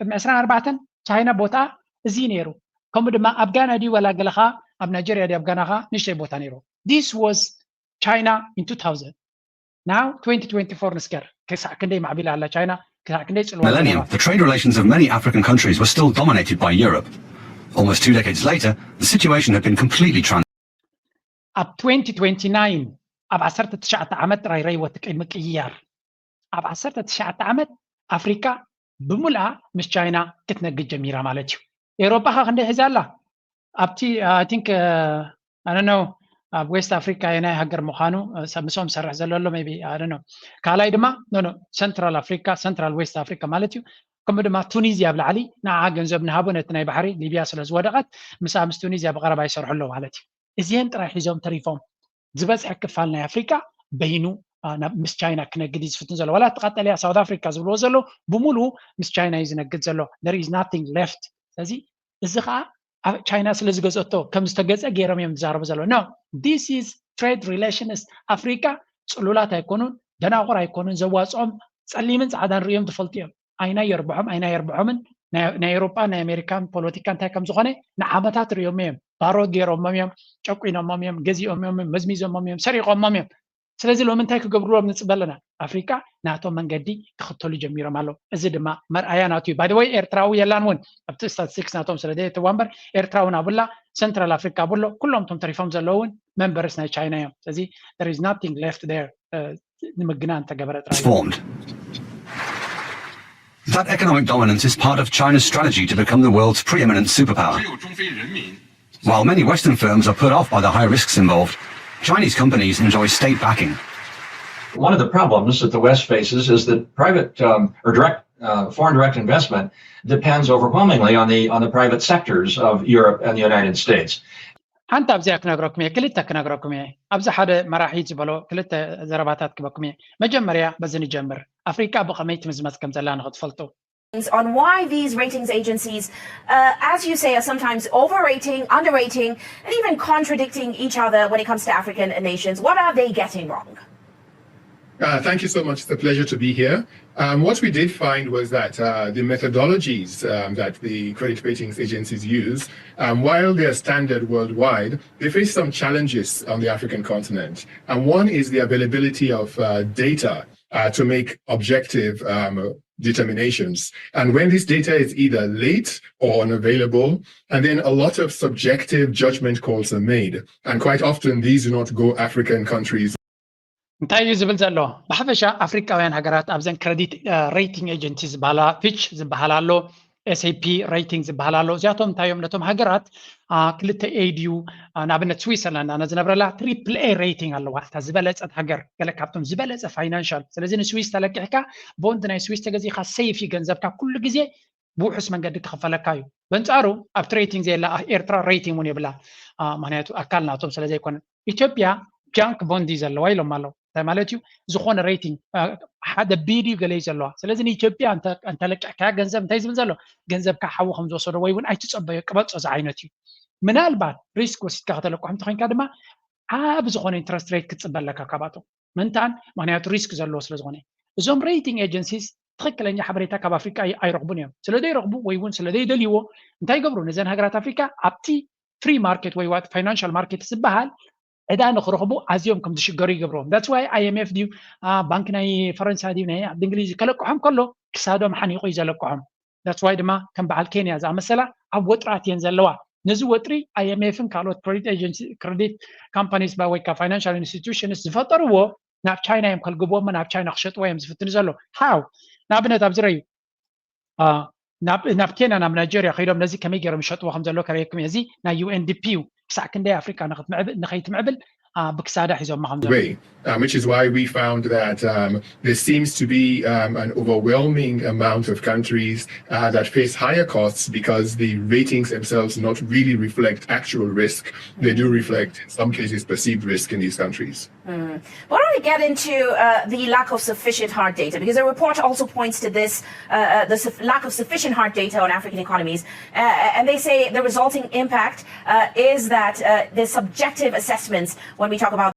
ቅድሚ ዕስራን ኣርባዕተን ቻይና ቦታ እዚ ነይሩ። ከምኡ ድማ ኣብ ጋና ድዩ ዋላ ገለኻ ኣብ ናይጀርያ ድዩ ኣብ ጋናኻ ንእሽተይ ቦታ ነይሩ። This was China in two thousand. Now twenty twenty-four ንስገር ክሳዕ ክንደይ ማዕቢላ ኣላ ቻይና ክሳዕ ክንደይ ጽልዋ millennium, the trade relations of many African countries were still dominated by Europe. Almost two decades later, the situation had been completely transformed. ኣብ twenty twenty-nine ኣብ ዓሰርተ ትሽዓተ ዓመት ጥራይ ረይወት ቅድሚ ቅይያር ኣብ ዓሰርተ ትሽዓተ ዓመት ኣፍሪካ ብምልኣ ምስ ቻይና ክትነግድ ጀሚራ ማለት እዩ። ኤውሮጳ ከ ክንደይ ሒዛ ኣላ? ኣብቲ I think ኣነ ነው ኣብ ዌስት ኣፍሪካ የናይ ሃገር ምዃኑ ምስኦም ዝሰርሕ ዘሎ ኣሎ ቢ ኣነ ነው። ካልኣይ ድማ ኖ ሰንትራል ኣፍሪካ ሰንትራል ዌስት ኣፍሪካ ማለት እዩ። ከምኡ ድማ ቱኒዝያ ኣብ ላዕሊ ንዓ ገንዘብ ንሃቦ ነቲ ናይ ባሕሪ ሊብያ ስለ ዝወደቐት ምስኣ ምስ ቱኒዝያ ብቐረባ ይሰርሑ ኣለዉ ማለት እዩ። እዚአን ጥራይ ሒዞም ተሪፎም። ዝበዝሐ ክፋል ናይ ኣፍሪካ በይኑ ምስ ቻይና ክነግድ እዩ ዝፍትን ዘሎ። ዋላ እቲ ቀጠልያ ሳውት ኣፍሪካ ዝብልዎ ዘሎ ብምሉ ምስ ቻይና እዩ ዝነግድ ዘሎ። There is nothing left። ስለዚ እዚ ከዓ ቻይና ስለ ዝገዘቶ ከም ዝተገፀ ገይሮም እዮም ዝዛረቡ ዘለዉ። No, this is trade relations። ኣፍሪካ ፅሉላት ኣይኮኑን፣ ደናቑር ኣይኮኑን። ዘዋፅኦም ፀሊምን ፃዕዳን ርእዮም ዝፈልጡ እዮም። ኣይና የርብሖም ኣይና የርብሖምን ናይ ኤሮጳ ናይ ኣሜሪካን ፖለቲካ እንታይ ከም ዝኾነ ንዓመታት ርእዮም እዮም። ባሮት ገይሮሞም እዮም፣ ጨቁኖሞም እዮም፣ ገዚኦሞም እዮም፣ መዝሚዞሞም እዮም፣ ሰሪቆሞም እዮም። ስለዚ ሎሚ እንታይ ክገብርዎም ንፅበ ኣለና? ኣፍሪካ ናቶም መንገዲ ክኽተሉ ጀሚሮም ኣለዉ። እዚ ድማ መርኣያ ናቱ እዩ። ባይደወይ ኤርትራዊ የላን እውን ኣብቲ ስታቲስቲክስ ናቶም ስለ ዘየተዋ እምበር ኤርትራ እውን ኣብላ፣ ሰንትራል ኣፍሪካ ኣብሎ፣ ኩሎም እቶም ተሪፎም ዘለዉ እውን መንበርስ ናይ ቻይና እዮም። ስለዚ there is nothing left there ንምግናን ተገበረ ጥራይ። That economic dominance is part of China's strategy to become the world's preeminent superpower. While many Western firms are put off by the high risks involved, Chinese companies enjoy state backing. One of the problems that the West faces is that private um, or direct uh, foreign direct investment depends overwhelmingly on the on the private sectors of Europe and the United States. ሓንቲ ኣብዚኣ ክነግረኩም እየ፣ ክልተ ክነግረኩም እየ። ኣብዚ ሓደ መራሒ ዝበሎ ክልተ ዘረባታት ክበኩም እየ። መጀመርያ በዚ ንጀምር፣ ኣፍሪቃ ብኸመይ ትምዝመዝ ከም ዘላ ንኽትፈልጡ። On why these ratings agencies, uh, as you say, are sometimes overrating, underrating, and even contradicting each other when it comes to African nations. What are they getting wrong? Uh, thank you so much. It's a pleasure to be here. Um, what we did find was that uh, the methodologies um, that the credit ratings agencies use, um, while they're standard worldwide, they face some challenges on the African continent. And one is the availability of uh, data uh, to make objective um, determinations. And when this data is either late or unavailable, and then a lot of subjective judgment calls are made. And quite often, these do not go African countries. እንታይ እዩ ዝብል ዘሎ? ብሓፈሻ ኣፍሪቃውያን ሃገራት ኣብዘን ክረዲት ሬቲንግ ኤጀንሲ ዝበሃላ፣ ፊች ዝበሃል ኣሎ፣ ኤስፒ ሬቲንግ ዝበሃል ኣሎ። እዚኣቶም እንታይ እዮም? ነቶም ሃገራት ክልተ ኤ ድዩ፣ ንኣብነት ስዊሰርላንድ ኣነ ዝነብረላ ትሪፕል ኤ ሬቲንግ ኣለዋ፣ እታ ዝበለፀት ሃገር፣ ገለ ካብቶም ዝበለፀ ፋይናንሻል። ስለዚ ንስዊስ ተለቂሕካ ቦንድ ናይ ስዊስ ተገዚእካ ሴፍ እዩ ገንዘብካ፣ ኩሉ ግዜ ብውሑስ መንገዲ ክኽፈለካ እዩ። በንፃሩ ኣብቲ ሬቲንግ ዘየላ ኤርትራ ሬቲንግ እውን የብላ፣ ምክንያቱ ኣካል ናቶም ስለ ዘይኮነ። ኢትዮጵያ ጃንክ ቦንድ እዩ ዘለዋ ኢሎም ኣለዉ። እንታይ ማለት እዩ? ዝኾነ ሬቲንግ ሓደ ቢ ድዩ ገለ እዩ ዘለዋ። ስለዚ ንኢትዮጵያ እንተለቂሕካያ ገንዘብ እንታይ ዝብል ዘሎ? ገንዘብካ ሓዊ ከም ዝወሰዶ ወይ እውን ኣይትፀበዮ፣ ቅበፆ ዝዓይነት እዩ። ምናልባት ሪስክ ወሲድካ ከተለቅሖም እንተኮይንካ ድማ ዓቢ ዝኾነ ኢንትረስት ሬት ክትፅበ ኣለካ ካባቶም። ምንታን ምክንያቱ ሪስክ ዘለዎ ስለ ዝኾነ። እዞም ሬቲንግ ኤጀንሲስ ትኽክለኛ ሓበሬታ ካብ ኣፍሪቃ ኣይረኽቡን እዮም። ስለ ዘይረኽቡ ወይ እውን ስለ ዘይደልይዎ እንታይ ይገብሩ? ነዘን ሃገራት ኣፍሪቃ ኣብቲ ፍሪ ማርኬት ወይ ዋት ፋይናንሻል ማርኬት ዝበሃል ዕዳ ንክረኽቡ ኣዝዮም ከም ዝሽገሩ ይገብርዎም። That's why IMF ድዩ ባንክ ናይ ፈረንሳ ድዩ ናይ ዓዲ እንግሊዝ ከለቅሖም ከሎ ክሳዶም ሓኒቑ እዩ ዘለቅሖም። That's why ድማ ከም በዓል ኬንያ ዝኣመሰላ ኣብ ወጥራት እየን ዘለዋ። ነዚ ወጥሪ IMF ን ካልኦት ክሬዲት ኤጀንሲ፣ ክሬዲት ካምፓኒስ ወይ ከዓ ፋይናንሻል ኢንስቲትዩሽንስ ዝፈጠርዎ ናብ ቻይና እዮም ከልግብዎ እሞ ናብ ቻይና ክሸጥዎ እዮም ዝፍትኑ ዘሎ። How? ንኣብነት ኣብዚ ረዩ ናብ ኬንያ ናብ ናይጀርያ ከይዶም ነዚ ከመይ ገይሮም ይሸጥዎ ከም ዘሎ ከርእየኩም እየ። እዚ ናይ ዩኤንዲፒ እዩ። ክሳዕ ክንደይ ኣፍሪቃ ንኸይትምዕብል ብክሳዳ ሒዞማ ከም ዘሎ። way, um, which is why we found that um, there seems to be um, an overwhelming amount of countries uh, that face higher costs because the ratings themselves not really reflect actual risk. They do reflect, in some cases, perceived risk in these countries. Mm. Why don't we get into uh, the lack of sufficient hard data? Because the report also points to this, uh, uh, the lack of sufficient hard data on African economies. Uh, and they say the resulting impact uh, is that uh, the subjective assessments, when we talk about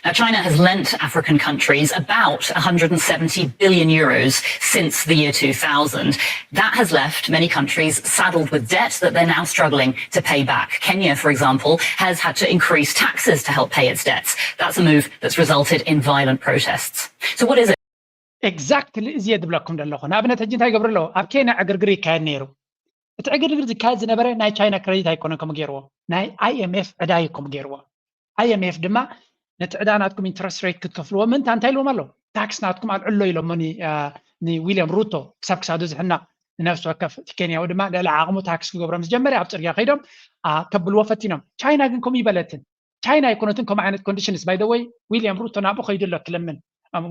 Now, China has lent African countries about one hundred seventy billion euros since the year two thousand. That has left many countries saddled with debt that they're now struggling to pay back. Kenya, for example, has had to increase taxes to help pay its debts. That's a move that's resulted in violent protests. So, what is it? Exactly. እዚ እየ ዝብለኩም ዘለኹ። ንኣብነት ሕጂ እንታይ ይገብሩ ኣለዉ? ኣብ ኬንያ ዕግርግር ይካየድ ነይሩ። እቲ ዕግርግር ዝካየድ ዝነበረ ናይ ቻይና ክረዲት ኣይኮነን ከምኡ ገይርዎ፣ ናይ IMF ዕዳ እዩ ከምኡ ገይርዎ። IMF ድማ ነቲ ዕዳ ናትኩም ኢንትረስት ሬት ክትከፍልዎ ምእንታ እንታይ ኢልዎም ኣሎ? ታክስ ናትኩም ኣልዕሎ ኢሎሞ ንዊልያም ሩቶ ክሳብ ክሳዱ ዝሕናቕ። ንነፍሲ ወከፍ እቲ ኬንያዊ ድማ ልዕሊ ዓቕሙ ታክስ ክገብሮም ዝጀመረ ኣብ ፅርግያ ከይዶም ከብልዎ ፈቲኖም። ቻይና ግን ከምኡ ይበለትን። ቻይና ኣይኮነትን ከምኡ ዓይነት ኮንዲሽንስ። ባይ ዘ ወይ ዊልያም ሩቶ ናብኡ ከይዱ ኣሎ ክለምን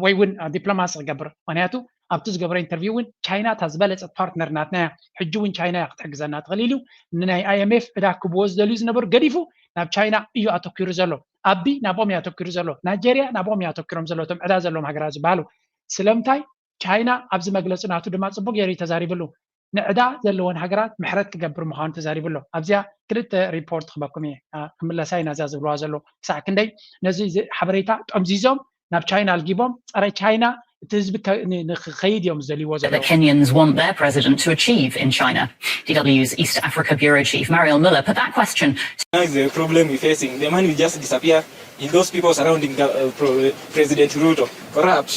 ወይ እውን ዲፕሎማሲ ክገብር። ምክንያቱ ኣብቲ ዝገብሮ ኢንተርቪው እውን ቻይና እታ ዝበለፀት ፓርትነር ናትና እያ፣ ሕጂ እውን ቻይና እያ ክትሕግዘና ትኽእል ኢሉ። ንናይ ኣይኤምኤፍ ዕዳ ክብዎ ዝደልዩ ዝነበሩ ገዲፉ ናብ ቻይና እዩ ኣተኪሩ ዘሎ። ኣቢ ናብኦም እዩ ኣተኪሩ ዘሎ። ናይጀርያ ናብኦም እዩ ኣተኪሮም ዘሎ፣ እቶም ዕዳ ዘለዎም ሃገራት ዝበሃሉ። ስለምንታይ? ቻይና ኣብዚ መግለፂ ናቱ ድማ ፅቡቅ ገይሩ እዩ ተዛሪብሉ። ንዕዳ ዘለወን ሃገራት ምሕረት ክገብር ምዃኑ ተዛሪቡ ኣሎ። ኣብዚኣ ክልተ ሪፖርት ክበኩም እየ ክምለሳ ኢና እዛ ዝብልዋ ዘሎ። ክሳዕ ክንደይ ነዚ ሓበሬታ ጠምዚዞም ናብ ቻይና ኣልጊቦም ፀረ ቻይና እቲ ህዝቢ ንክኸይድ እዮም ዝደልይዎ ዘለዉ። Kenyans want their president to achieve in China. DW's East Africa Bureau Chief Mariel Miller put that question. That's the problem we're facing. The money will just disappear in those people surrounding the, uh, President Ruto. Corrupt.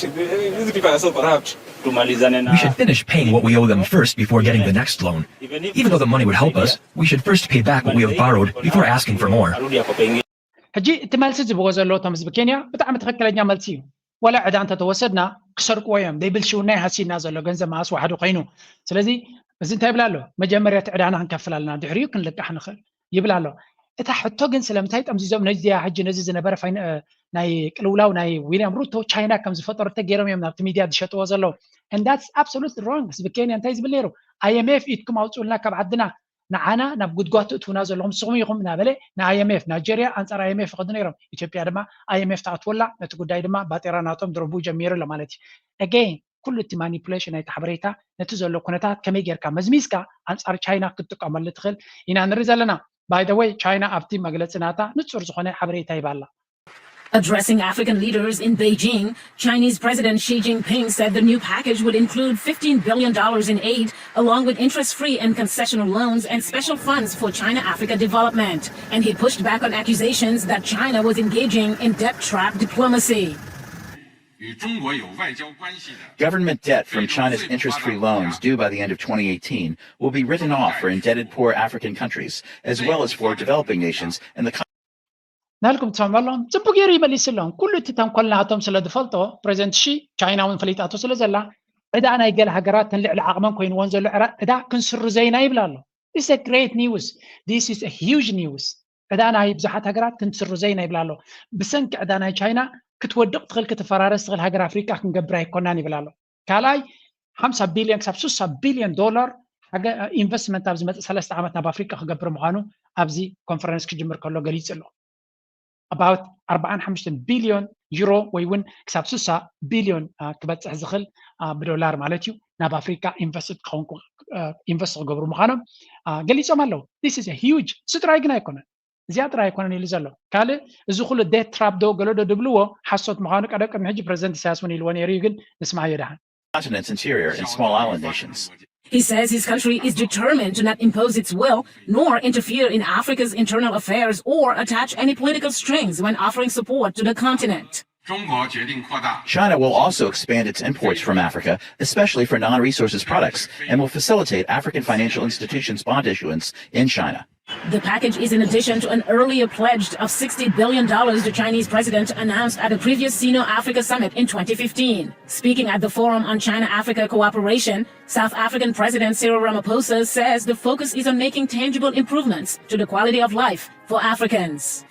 These people are so corrupt. We should finish paying what we owe them first before getting the next loan. Even though the money would help us, we should first pay back what we have borrowed before asking for more. ሕጂ እቲ መልሲ ዝብዎ ዘሎ እቶም ህዝቢ ኬንያ ብጣዕሚ ትኽክለኛ መልሲ እዩ። ወላ ዕዳ እንተተወሰድና ክሰርቅዎ እዮም። ብልሽውና እዩ ሃሲና ዘሎ ገንዘብ መኣስ ዋሕዱ ኮይኑ። ስለዚ እዚ እንታይ ይብል ኣሎ? መጀመርያ እቲ ዕዳና ክንከፍል ኣለና፣ ድሕሪኡ ክንልቃሕ ንኽእል ይብል ኣሎ። እታ ሕቶ ግን ስለምንታይ ጠምዚዞም ነዚኣ ሕጂ ነዚ ዝነበረ ናይ ቅልውላው ናይ ዊልያም ሩቶ ቻይና ከም ዝፈጠረቶ ገይሮም እዮም ናብቲ ሚድያ ዝሸጥዎ ዘለዉ። And that's absolutely wrong። ህዝቢ ኬንያ እንታይ ዝብል ነይሩ? ኣይኤምኤፍ ኢድኩም ኣውፅኡልና ካብ ዓድና፣ ንዓና ናብ ጉድጓድ ትእትውና ዘለኹም ንስኹም ኢኹም እናበለ ን ኣይኤምኤፍ፣ ናይጀርያ ኣንፃር ኣይኤምኤፍ ይኸዱ ነይሮም። ኢትዮጵያ ድማ ኣይኤምኤፍ ትኣትወላ፣ ነቲ ጉዳይ ድማ ባጤራ ናቶም ድረቡ ጀሚሩ ኣሎ ማለት እዩ። Again ኩሉ እቲ ማኒፑሌሽን ናይቲ ሓበሬታ ነቲ ዘሎ ኩነታት ከመይ ጌርካ መዝሚዝካ ኣንፃር ቻይና ክትጥቀመሉ ትኽእል ኢና ንርኢ ዘለና። By the way ቻይና ኣብቲ መግለፂ ናታ ንፁር ዝኾነ ሓበሬታ ሂባ ኣላ። Addressing African leaders in Beijing, Chinese President Xi Jinping said the new package would include fifteen billion dollars in aid, along with interest free and concessional loans and special funds for China Africa development. And he pushed back on accusations that China was engaging in debt trap diplomacy. Government debt from China's interest free loans due by the end of twenty eighteen will be written off for indebted poor African countries, as well as for developing nations and the ናልኩም ትሰምዑ ኣለኹም። ጽቡቅ ገይሩ ይመሊስሎም። ኩሉ እቲ ተንኮል ናቶም ስለ ዝፈልጦ ፕሬዚደንት ሺ፣ ቻይና እውን ፈሊጣቶ ስለ ዘላ፣ ዕዳ ናይ ገለ ሃገራት ተን ልዕሊ ዓቕመን ኮይንዎን ዘሎ ዕዳ ክንስርዞ ኢና ይብል ኣሎ። This is a great news. This is a huge news. ዕዳ ናይ ብዙሓት ሃገራት ክንስርዞ ኢና ይብል ኣሎ። ብሰንኪ ዕዳ ናይ ቻይና ክትወድቕ ትኽእል ክትፈራረስ ትኽእል ሃገር ኣፍሪቃ ክንገብር ኣይኮናን ይብል ኣሎ። ካልኣይ ሓምሳ ቢልዮን ክሳብ ስሳ ቢልዮን ዶላር ኢንቨስትመንት ኣብ ዝመፅእ ሰለስተ ዓመት ናብ ኣፍሪቃ ክገብር ምዃኑ ኣብዚ ኮንፈረንስ ክጅምር ከሎ ገሊፁ ኣሎ። About ኣርባዓን ሓሙሽተን ቢልዮን ዩሮ ወይ እውን ክሳብ ስሳ ቢልዮን ክበፅሕ ዝኽእል ብዶላር ማለት እዩ ናብ ኣፍሪካ ኢንቨስት ክኸውን ኢንቨስት ክገብሩ ምዃኖም ገሊፆም ኣለዉ። This is huge። እዚ ጥራይ ግን ኣይኮነን፣ እዚኣ ጥራይ ኣይኮነን ኢሉ ዘሎ። ካልእ እዚ ኩሉ ዴት ትራፕ ዶ ገለዶ ድብልዎ ሓሶት ምዃኑ ቀደም ቅድሚ ሕጂ ፕሬዚደንት ኢሳያስ እውን ኢልዎ ነይሩ እዩ፣ ግን ንስማዮ ደሓን። continent's interior and small island nations. He says his country is determined to not impose its will nor interfere in Africa's internal affairs or attach any political strings when offering support to the continent. China will also expand its imports from Africa, especially for non resources products, and will facilitate African financial institutions' bond issuance in China. The package is in addition to an earlier pledge of sixty billion dollars the Chinese president announced at a previous Sino Africa summit in twenty fifteen. Speaking at the Forum on China Africa Cooperation, South African President Cyril Ramaphosa says the focus is on making tangible improvements to the quality of life for Africans.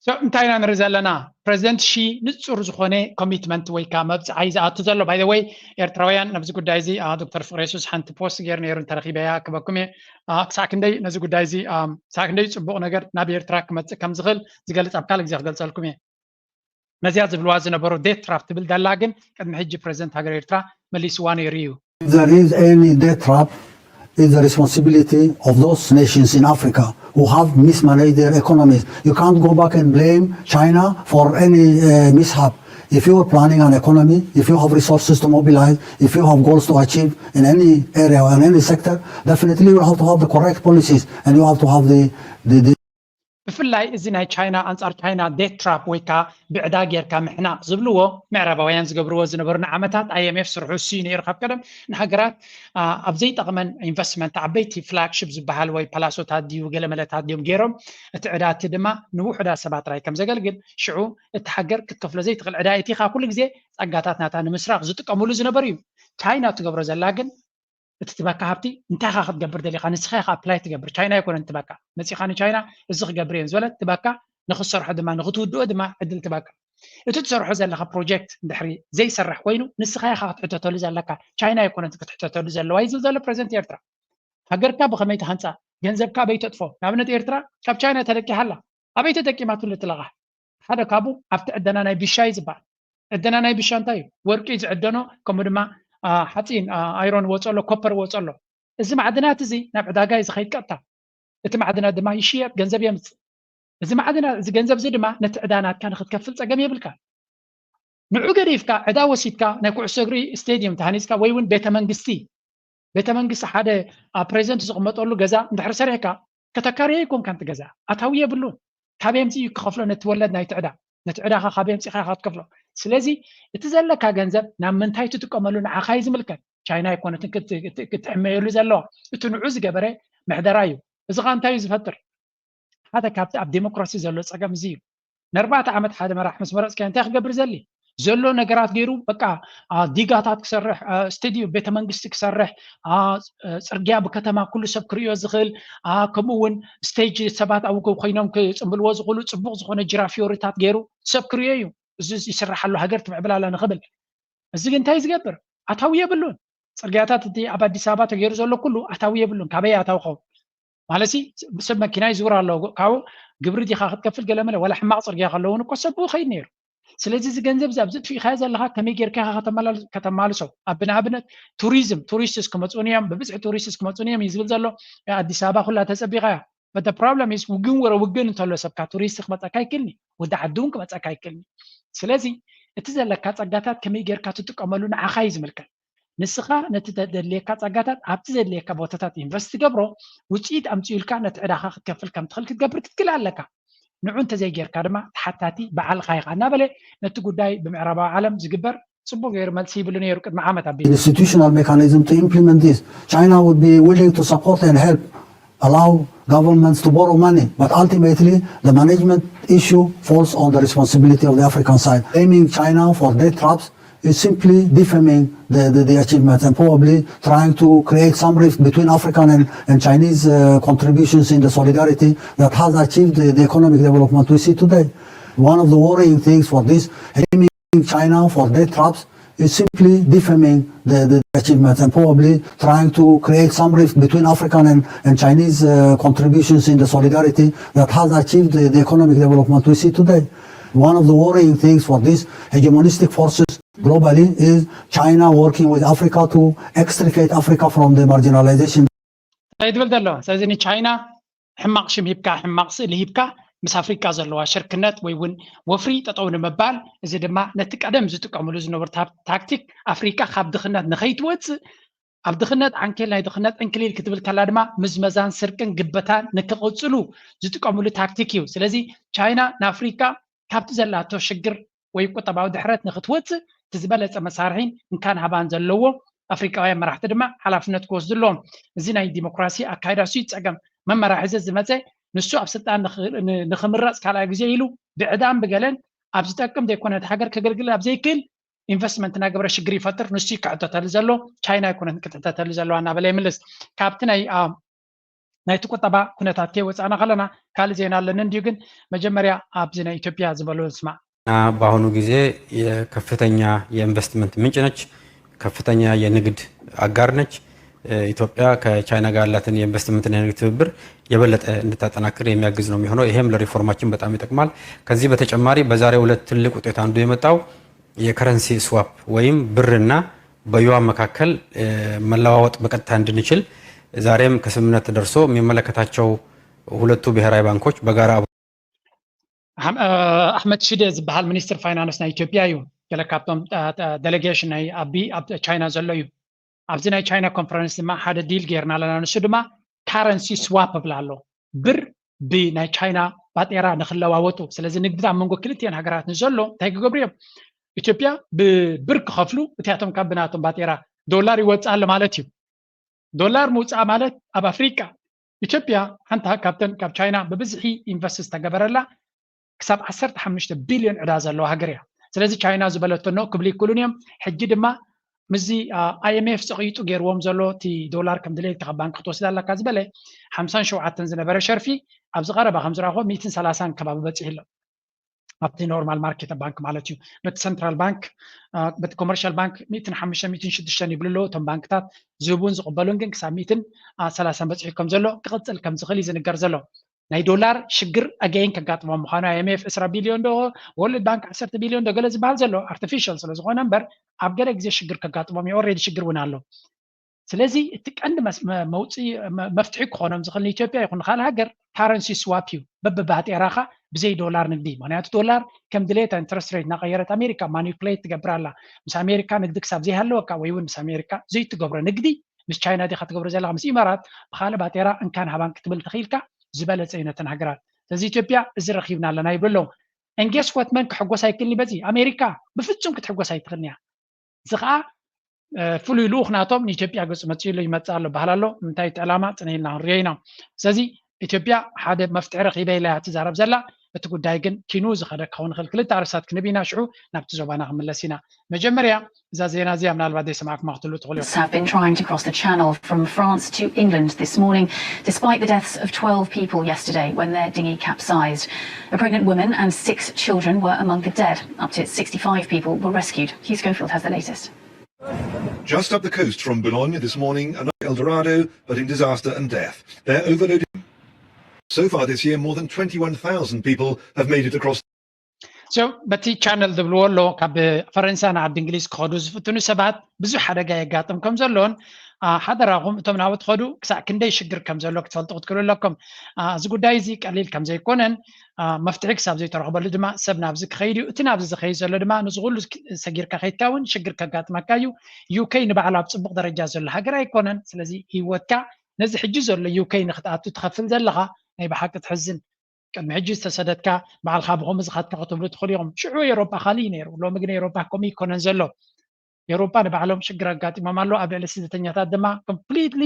So እንታይ ኢና ንርኢ ዘለና? ፕሬዚደንት ሺ ንፁር ዝኾነ ኮሚትመንት ወይ ከዓ መብፅዓይ ዝኣቱ ዘሎ። By the way ኤርትራውያን ነብዚ ጉዳይ እዚ ዶክተር ፍቅሬሱስ ሓንቲ ፖስት ገይሩ ነይሩ፣ እንተረኺበያ ክበኩም እየ። ክሳዕ ክንደይ ነዚ ጉዳይ እዚ ክሳዕ ክንደይ ፅቡቕ ነገር ናብ ኤርትራ ክመፅእ ከም ዝኽእል ዝገልፅ ኣብ ካልእ ግዜ ክገልፀልኩም እየ። ነዚኣ ዝብልዋ ዝነበሩ ዴት ትራፕ ትብል ዘላ ግን ቅድሚ ሕጂ ፕሬዚደንት ሃገር ኤርትራ መሊስዋ ነይሩ እዩ። If there is any debt trap, it's the responsibility of those nations in Africa who have mismanaged their economies. You can't go back and blame China for any uh, mishap. If you are planning an economy, if you have resources to mobilize, if you have goals to achieve in any area or in any sector, definitely you have to have the correct policies and you have to have the, the, the ብፍላይ እዚ ናይ ቻይና ኣንጻር ቻይና ዴት ትራፕ ወይ ከዓ ብዕዳ ጌርካ ምሕናቕ ዝብልዎ ምዕራባውያን ዝገብርዎ ዝነበሩ ንዓመታት። ኣይኤምኤፍ ስርሑ እሱ እዩ ነይሩ ካብ ቀደም። ንሃገራት ኣብ ዘይጠቕመን ኢንቨስትመንት ዓበይቲ ፍላግሺፕ ዝበሃል ወይ ፓላሶታት ድዩ ገለመለታት ድዮም ገይሮም፣ እቲ ዕዳ እቲ ድማ ንውሑዳት ሰባት ጥራይ ከም ዘገልግል፣ ሽዑ እቲ ሃገር ክትከፍሎ ዘይትኽእል ዕዳ እቲኻ ኩሉ ግዜ ጸጋታት ናታ ንምስራቕ ዝጥቀምሉ ዝነበሩ እዩ። ቻይና ትገብሮ ዘላ ግን እቲ ትበካ ሃብቲ እንታይ ኢኻ ክትገብር ደሊኻ? ንስኻ ኢኻ ኣፕላይ ትገብር፣ ቻይና ኣይኮነን ትበካ። መፂኻ ንቻይና እዚ ክገብር እየን ዝበለት ትበካ፣ ንክትሰርሖ ድማ ንክትውድኦ ድማ ዕድል ትበካ። እቲ ትሰርሖ ዘለካ ፕሮጀክት እንድሕሪ ዘይሰርሕ ኮይኑ ንስኻ ኢኻ ክትሕተተሉ ዘለካ፣ ቻይና ኣይኮነትን ክትሕተተሉ ዘለዋ እዩ ዝብል ዘሎ ፕሬዚደንት ኤርትራ። ሃገርካ ብኸመይ ትሃንፃ፣ ገንዘብካ ኣበይ ተጥፎ? ንኣብነት ኤርትራ ካብ ቻይና ተለቂሓ ኣላ። ኣበይ ተጠቂማትሉ ትለቓሕ? ሓደ ካብኡ ኣብቲ ዕደና ናይ ቢሻ እዩ ዝበሃል። ዕደና ናይ ቢሻ እንታይ እዩ? ወርቂ ዝዕደኖ፣ ከምኡ ድማ ሓፂን፣ ኣይሮን ወፀሎ፣ ኮፐር ወፀሎ። እዚ ማዕድናት እዚ ናብ ዕዳጋ እዩ ዝኸይድ ቀጥታ። እቲ ማዕድናት ድማ ይሽየጥ፣ ገንዘብ የምፅእ። እዚ ማዕድናት፣ እዚ ገንዘብ እዚ ድማ ነቲ ዕዳ ናትካ ንክትከፍል ፀገም የብልካ። ንዑ ገዲፍካ ዕዳ ወሲድካ ናይ ኩዕሶ እግሪ ስቴድየም ተሃኒፅካ ወይ እውን ቤተ መንግስቲ፣ ቤተ መንግስቲ ሓደ ፕሬዚደንት ዝቕመጠሉ ገዛ እንድሕር ሰሪሕካ ከተካርዮ ኣይኮንካን እቲ ገዛ፣ ኣታዊ የብሉን። ካበይ ኣምፂኡ ክኸፍሎ ነቲ ወለድ ናይቲ ዕዳ? ነቲ ዕዳኻ ካበይ ኣምፂኻ ኢኻ ክትከፍሎ? ስለዚ እቲ ዘለካ ገንዘብ ናብ ምንታይ ትጥቀመሉ ንዓኻ እዩ ዝምልከት። ቻይና ኣይኮነትን ክትዕመየሉ ዘለዋ። እቲ ንዑ ዝገበረ ምሕደራ እዩ። እዚ ኸዓ እንታይ እዩ ዝፈጥር? ሓደ ካብቲ ኣብ ዴሞክራሲ ዘሎ ፀገም እዚ እዩ። ንኣርባዕተ ዓመት ሓደ መራሕ ምስ መረፅካዮ እንታይ ክገብር ዘሊ? ዘሎ ነገራት ገይሩ በቃ ዲጋታት ክሰርሕ፣ ስቴድዮም፣ ቤተ መንግስቲ ክሰርሕ፣ ፅርግያ ብከተማ ኩሉ ሰብ ክርእዮ ዝኽእል፣ ከምኡ እውን ስቴጅ ሰባት ኣብኡ ኮይኖም ክፅምብልዎ ዝኽእሉ ፅቡቕ ዝኾነ ጅራፊዮሪታት ገይሩ ሰብ ክርእዮ እዩ። እዚ ይስራሕ ኣሎ ሃገር ትምዕብል ኣላ ንኽብል። እዚ ግን እንታይ ዝገብር? ኣታዊ የብሉን። ፅርግያታት እቲ ኣብ ኣዲስ ኣበባ ተገይሩ ዘሎ ኩሉ ኣታዊ የብሉን። ካበይ ኣታዊ ኸውን? ማለት ሰብ መኪና ይዝውር ኣሎ፣ ካብኡ ግብሪ ዲኻ ክትከፍል? ገለመለ ዋላ ሕማቕ ፅርግያ ከለውን እኮ ሰብ ብኡ ኸይድ ነይሩ። ስለዚ እዚ ገንዘብ እዚ ኣብዚ ጥፊእካዮ ዘለኻ ከመይ ጌርካ ኢኻ ከተመላል- ከተማልሶ? ኣብ ንኣብነት ቱሪዝም፣ ቱሪስትስ ክመፁን እዮም፣ ብብዝሒ ቱሪስትስ ክመፁን እዮም እዩ ዝብል ዘሎ። ኣዲስ ኣበባ ኩላ ተፀቢቓ እያ። But the problem is ውግን ወረ ውግን እንተሎ ሰብካ ቱሪስት ክመፀካ ኣይክልኒ፣ ወዲ ዓዲ እውን ክመፀካ ኣይክልኒ። ስለዚ እቲ ዘለካ ፀጋታት ከመይ ጌርካ ትጥቀመሉ ንዓኻ እዩ ዝምልከት። ንስኻ ነቲ ተደልየካ ጸጋታት ኣብቲ ዘድልየካ ቦታታት ኢንቨስት ትገብሮ፣ ውፅኢት ኣምፅኡልካ ነቲ ዕዳኻ ክትከፍል ከም ትኽእል ክትገብር ክትክእል ኣለካ። ንዑ እንተዘይጌርካ ድማ ተሓታቲ በዓልኻ ኢኻ እናበለ ነቲ ጉዳይ ብምዕራባዊ ዓለም ዝግበር ፅቡቅ ገይሩ መልሲ ይብሉ ነይሩ ቅድሚ ዓመት ኣቢሉ። Institutional mechanism to implement this. China would be willing to support and help, allow governments to borrow money, but ultimately the management issue falls on the responsibility of the African side. Blaming China for debt traps is simply defaming the, the, the achievements and probably trying to create some rift between African and, and Chinese uh, contributions in the solidarity that has achieved the, the economic development we see today. One of the worrying things for this, blaming China for debt traps is simply defaming the, the achievements and probably trying to create some rift between African and, and Chinese uh, contributions in the solidarity that has achieved the, the economic development we see today. One of the worrying things for these hegemonistic forces globally is China working with Africa to extricate Africa from the marginalization. እንታይ ትብል ዘሎ? ስለዚ ንቻይና ሕማቕ ሽም ሂብካ፣ ሕማቕ ስእሊ ሂብካ፣ ምስ ኣፍሪቃ ዘለዋ ሽርክነት ወይ እውን ወፍሪ ጠጠው ንምባል፣ እዚ ድማ ነቲ ቀደም ዝጥቀምሉ ዝነበሩ ታክቲክ ኣፍሪቃ ካብ ድኽነት ንኸይትወፅእ፣ ኣብ ድኽነት ዓንኬል ናይ ድኽነት ዕንክሊል ክትብል ከላ ድማ ምዝመዛን ስርቅን ግበታን ንክቕፅሉ ዝጥቀምሉ ታክቲክ እዩ። ስለዚ ቻይና ንኣፍሪቃ ካብቲ ዘላቶ ሽግር ወይ ቁጠባዊ ድሕረት ንክትወፅእ እቲ ዝበለፀ መሳርሒን እንካን ሃባን ዘለዎ ኣፍሪቃውያን መራሕቲ ድማ ሓላፍነት ክወስዱ ኣለዎም። እዚ ናይ ዲሞክራሲ ኣካይዳ ሱ ጸገም መመራሒ እዚ ዝመፀ ንሱ ኣብ ስልጣን ንክምረፅ ካልኣይ ግዜ ኢሉ ብዕዳን ብገለን ኣብ ዝጠቅም ዘይኮነ እቲ ሃገር ከገልግል ኣብ ዘይክእል ኢንቨስትመንት እናገበረ ሽግር ይፈጥር። ንሱ ክሕተተሉ ዘሎ ቻይና ኣይኮነትን ክትሕተተሉ ዘለዋ እናበለ ይምልስ። ካብቲ ናይ ናይቲ ቁጠባ ኩነታት ከይወፃእና ከለና ካልእ ዜና ኣለኒ እንድዩ፣ ግን መጀመርያ ኣብዚ ናይ ኢትዮጵያ ዝበሎ ንስማዕ። በአሁኑ ጊዜ የከፍተኛ የኢንቨስትመንት ምንጭ ነች። ከፍተኛ የንግድ አጋር ነች። ኢትዮጵያ ከቻይና ጋር ያላትን የኢንቨስትመንትና የንግድ ትብብር የበለጠ እንድታጠናክር የሚያግዝ ነው የሚሆነው። ይሄም ለሪፎርማችን በጣም ይጠቅማል። ከዚህ በተጨማሪ በዛሬው ዕለት ትልቅ ውጤት አንዱ የመጣው የከረንሲ ስዋፕ ወይም ብርና በዩዋን መካከል መለዋወጥ በቀጥታ እንድንችል ዛሬም ከስምምነት ተደርሶ የሚመለከታቸው ሁለቱ ብሔራዊ ባንኮች በጋራ ኣሕመድ ሽዴ ዝበሃል ሚኒስትር ፋይናንስ ናይ ኢትዮጵያ እዩ። ገለ ካብቶም ደሌጌሽን ናይ ኣቢ ኣብ ቻይና ዘሎ እዩ። ኣብዚ ናይ ቻይና ኮንፈረንስ ድማ ሓደ ዲል ጌርና ኣለና። ንሱ ድማ ካረንሲ ስዋፕ እብላ ኣሎ። ብር ብናይ ቻይና ባጤራ ንክለዋወጡ። ስለዚ ንግዲ ኣብ መንጎ ክልቲኤን ሃገራት ንዘሎ እንታይ ክገብሩ እዮም? ኢትዮጵያ ብብር ክኸፍሉ፣ እቲኣቶም ካብ ብናቶም ባጤራ ዶላር ይወፅእ ኣሎ ማለት እዩ። ዶላር ምውፃእ ማለት ኣብ ኣፍሪቃ ኢትዮጵያ ሓንታ ካብተን ካብ ቻይና ብብዝሒ ኢንቨስት ዝተገበረላ ክሳብ ዓሰርተ ሓሙሽተ ቢልዮን ዕዳ ዘለዋ ሃገር እያ። ስለዚ ቻይና ዝበለቶ ኖ ክብሉ ይክእሉን እዮም። ሕጂ ድማ ምስዚ ኣይኤምኤፍ ፀቒጡ ገይርዎም ዘሎ እቲ ዶላር ከም ድሌትካ ካብ ባንክ ክትወስድ ኣለካ ዝበለ ሓምሳን ሸውዓተን ዝነበረ ሸርፊ ኣብዚ ቀረባ ከም ዝረኣኹዎ ሚእትን ሰላሳን ከባቢ በፂሑ ኣሎ። ኣብቲ ኖርማል ማርኬት ባንክ ማለት እዩ። በቲ ሰንትራል ባንክ በቲ ኮመርሻል ባንክ ሚእትን ሓሙሽተን ሚእትን ሽዱሽተን ይብሉ ኣለዉ። እቶም ባንክታት ዝህቡን ዝቕበሉን ግን ክሳብ ሚእትን ሰላሳን በፂሑ ከም ዘሎ ክቕፅል ከም ዝኽእል እዩ ዝንገር ዘሎ። ናይ ዶላር ሽግር ኣገይን ከጋጥሞ ምዃኑ ኣይኤምኤፍ ዕስራ ቢልዮን ዶ ወርልድ ባንክ ዓሰርተ ቢልዮን ዶ ገለ ዝበሃል ዘሎ ኣርቲፊሻል ስለ ዝኾነ እምበር ኣብ ገለ ግዜ ሽግር ከጋጥሞም እዩ። ኦልሬዲ ሽግር እውን ኣሎ። ስለዚ እቲ ቀንዲ መውፅኢ መፍትሒ ክኾኖም ዝኽእል ንኢትዮጵያ ይኹን ካልእ ሃገር ካረንሲ ስዋፕ እዩ። በብባጤራኻ ብዘይ ዶላር ንግዲ፣ ምክንያቱ ዶላር ከም ድሌታ ኢንትረስት ሬት እናቐየረት ኣሜሪካ ማኒፕሌት ትገብር ኣላ። ምስ ኣሜሪካ ንግዲ ክሳብ ዘይሃለወካ ወይ እውን ምስ ኣሜሪካ ዘይትገብሮ ንግዲ ምስ ቻይና ዲኻ ትገብሮ ዘለኻ ምስ ኢማራት ብኻልእ ባጤራ እንካን ሃባን ክትብል ተኽኢልካ ዝበለፀ እዩ ነተን ሃገራት። ስለዚ ኢትዮጵያ እዚ ረኺብና ኣለና ይብሉ ኣለዉ። And guess what? መን ክሕጎስ ኣይክእልን በዚ ኣሜሪካ ብፍፁም ክትሕጎስ ኣይትኽእልን እያ። እዚ ከዓ ፍሉይ ልኡኽ ናቶም ንኢትዮጵያ ገፁ መፅኡ ኣሎ ይመፅእ ኣሎ በሃል ኣሎ። እንታይ እቲ ዕላማ ፅነ ኢልና ክንሪኦ ኢና። ስለዚ ኢትዮጵያ ሓደ መፍትሒ ረኺበ ኢላ እያ ትዛረብ ዘላ። እቲ ጉዳይ ግን ኪኑ ዝኸደ ክኸውን ይኽእል። ክልተ ኣርእስታት ክንብ ኢና ሽዑ ናብቲ ዞባና ክንምለስ ኢና። መጀመርያ እዛ ዜና እዚኣ ምናልባት ዘይሰማዕኩማ ክትህሉ ትኽእሉ ኢኹም። Have been trying to cross the channel from France to England this morning, despite the deaths of twelve people yesterday when their dinghy capsized. A pregnant woman and six children were among the dead. Up to sixty-five people were rescued. Hugh Schofield has the latest. Just up the coast from Boulogne this morning, another El Dorado, but in disaster and death. They're overloaded. So far this year, more than twenty-one thousand people have made it across. So በቲ ቻነል ዝብልዎ ኣሎ ካብ ፈረንሳ ንዓዲ እንግሊዝ ክኸዱ ዝፍትኑ ሰባት ብዙሕ ሓደጋ የጋጥም ከም ዘሎን ሓደራኹም እቶም ናብኡ ትኸዱ ክሳዕ ክንደይ ሽግር ከም ዘሎ ክትፈልጡ ክትክእሉ ኣለኩም። እዚ ጉዳይ እዚ ቀሊል ከም ዘይኮነን መፍትሒ ክሳብ ዘይተረኽበሉ ድማ ሰብ ናብዚ ክኸይድ እዩ። እቲ ናብዚ ዝኸይድ ዘሎ ድማ ንዚ ኩሉ ሰጊርካ ከይድካ እውን ሽግር ከጋጥመካ እዩ። ዩኬ ንባዕሉ ኣብ ፅቡቕ ደረጃ ዘሎ ሃገር ኣይኮነን። ስለዚ ህይወትካ ነዚ ሕጂ ዘሎ ዩኬ ንክትኣቱ ትኸፍል ዘለኻ ናይ ብሓቂ ትሕዝን። ቅድሚ ሕጂ ዝተሰደድካ ባዕልኻ ብኸምኡ ዝኸድካ ክትብሉ ትኽእሉ ኢኹም። ሽዑ ኤውሮጳ ካልእ እዩ ነይሩ። ሎሚ ግን ኤውሮጳ ከምኡ ይኮነን ዘሎ። ኤውሮጳ ንባዕሎም ሽግር ኣጋጢሞም ኣሎ። ኣብ ልዕሊ ስደተኛታት ድማ ኮምፕሊትሊ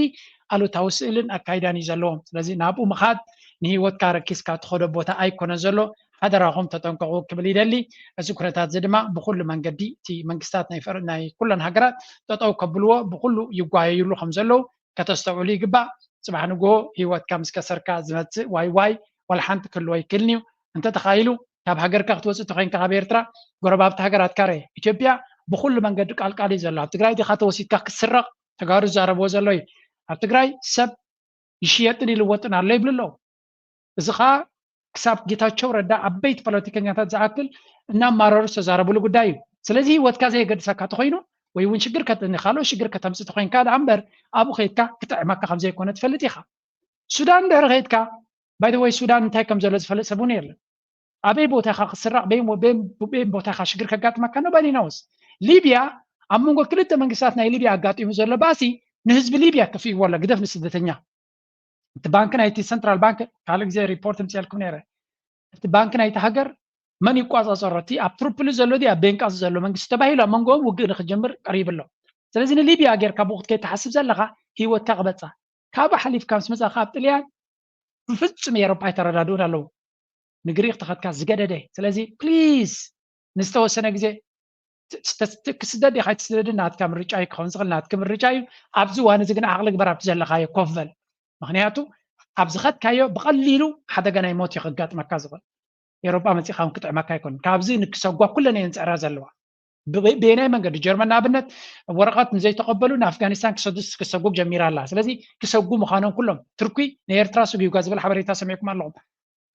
ኣሉታዊ ስእልን ኣካይዳን እዩ ዘለዎም። ስለዚ ናብኡ ምኻድ ንህይወትካ ረኪስካ ትኸዶ ቦታ ኣይኮነን ዘሎ። ሓደራኹም ተጠንቀቑ ክብል ይደሊ። እዚ ኩነታት እዚ ድማ ብኩሉ መንገዲ እቲ መንግስታት ናይ ኩለን ሃገራት ጠጠው ከብልዎ ብኩሉ ይጓየይሉ ከም ዘለዉ ከተስተውዕሉ ይግባእ። ፅባሕ ንግሆ ህይወትካ ምስ ከሰርካ ዝመፅእ ዋይ ዋይ ዋላ ሓንቲ ክህልዎ ኣይክእልን እዩ። እንተተኻኢሉ ካብ ሃገርካ ክትወፅእ ተኮይንካ ካብ ኤርትራ ጎረባብቲ ሃገራት ካረ ኢትዮጵያ ብኩሉ መንገዲ ቃልቃል እዩ ዘሎ። ኣብ ትግራይ ዲኻ ተወሲድካ ክትስረቕ ተጋሩ ዝዛረብዎ ዘሎ እዩ። ኣብ ትግራይ ሰብ ይሽየጥን ይልወጥን ኣሎ ይብሉ ኣለዉ። እዚ ከዓ ክሳብ ጌታቸው ረዳ ዓበይቲ ፖለቲከኛታት ዝኣክል እናማረሩ ዝተዛረብሉ ጉዳይ እዩ። ስለዚ ህይወትካ ዘየገድሰካ ተኮይኑ ወይ እውን ሽግር ካልኦ ሽግር ከተምፅእ ተኮይንካ ደኣ እምበር ኣብኡ ከይድካ ክጥዕመካ ከም ዘይኮነ ትፈልጥ ኢኻ። ሱዳን ድሕሪ ከይድካ ባይ ወይ ሱዳን እንታይ ከም ዘሎ ዝፈልጥ ሰብ እውን የለን። ኣበይ ቦታ ኢኻ ክስራቕ በይን ቦታ ኢኻ ሽግር ከጋጥመካ ኖባዲ ነውስ። ሊብያ ኣብ መንጎ ክልተ መንግስታት ናይ ሊብያ ኣጋጢሙ ዘሎ ባእሲ ንህዝቢ ሊብያ ከፊእዎ ኣሎ ግደፍ ንስደተኛ። እቲ ባንክ ናይቲ ሰንትራል ባንክ ካልእ ግዜ ሪፖርት ምፅኤልኩም ነይረ። እቲ ባንክ ናይቲ ሃገር መን ይቋፃፀሮ እቲ ኣብ ትርፕሊ ዘሎ ድዩ ኣብ ቤንቃዚ ዘሎ መንግስቲ ተባሂሉ ኣብ መንጎኦም ውግእ ንክጀምር ቀሪቡ ኣሎ። ስለዚ ንሊብያ ጌርካ ብኡ ክትከይድ ትሓስብ ዘለኻ ህይወትካ ክበፃ። ካብኡ ሓሊፍካ ምስ መፃኻ ኣብ ጥልያን ብፍፁም ኤሮፓ ኣይተረዳድኡን ኣለዉ። ንግሪክ ተኸድካ ዝገደደ። ስለዚ ፕሊዝ ንዝተወሰነ ግዜ ክስደድ ዲኻ ኣይትስደድን ናትካ ምርጫ እዩ ክኸውን ዝኽእል ናትኪ ምርጫ እዩ። ኣብዚ እዋን እዚ ግን ዓቕሊ ግበር ኣብቲ ዘለኻዮ ኮፍ በል። ምኽንያቱ ኣብ ዝኸድካዮ ብቐሊሉ ሓደጋ ናይ ሞት እዩ ከጋጥመካ ዝኽእል። ኤሮጳ መጺኻ እውን ክጥዕመካ ኣይኮንን። ካብዚ ንክሰጓ ኩለን እየን ዝጽዕራ ዘለዋ። ብበየናይ መንገዲ ጀርመን ንኣብነት ወረቐት ንዘይተቐበሉ ንኣፍጋኒስታን ክሰጉ ጀሚራ ኣላ። ስለዚ ክሰጉ ምዃኖም ኩሎም ትርኩ ንኤርትራ ስጉ ይጓ ዝብል ሓበሬታ ሰሚዕኩም ኣለኹም።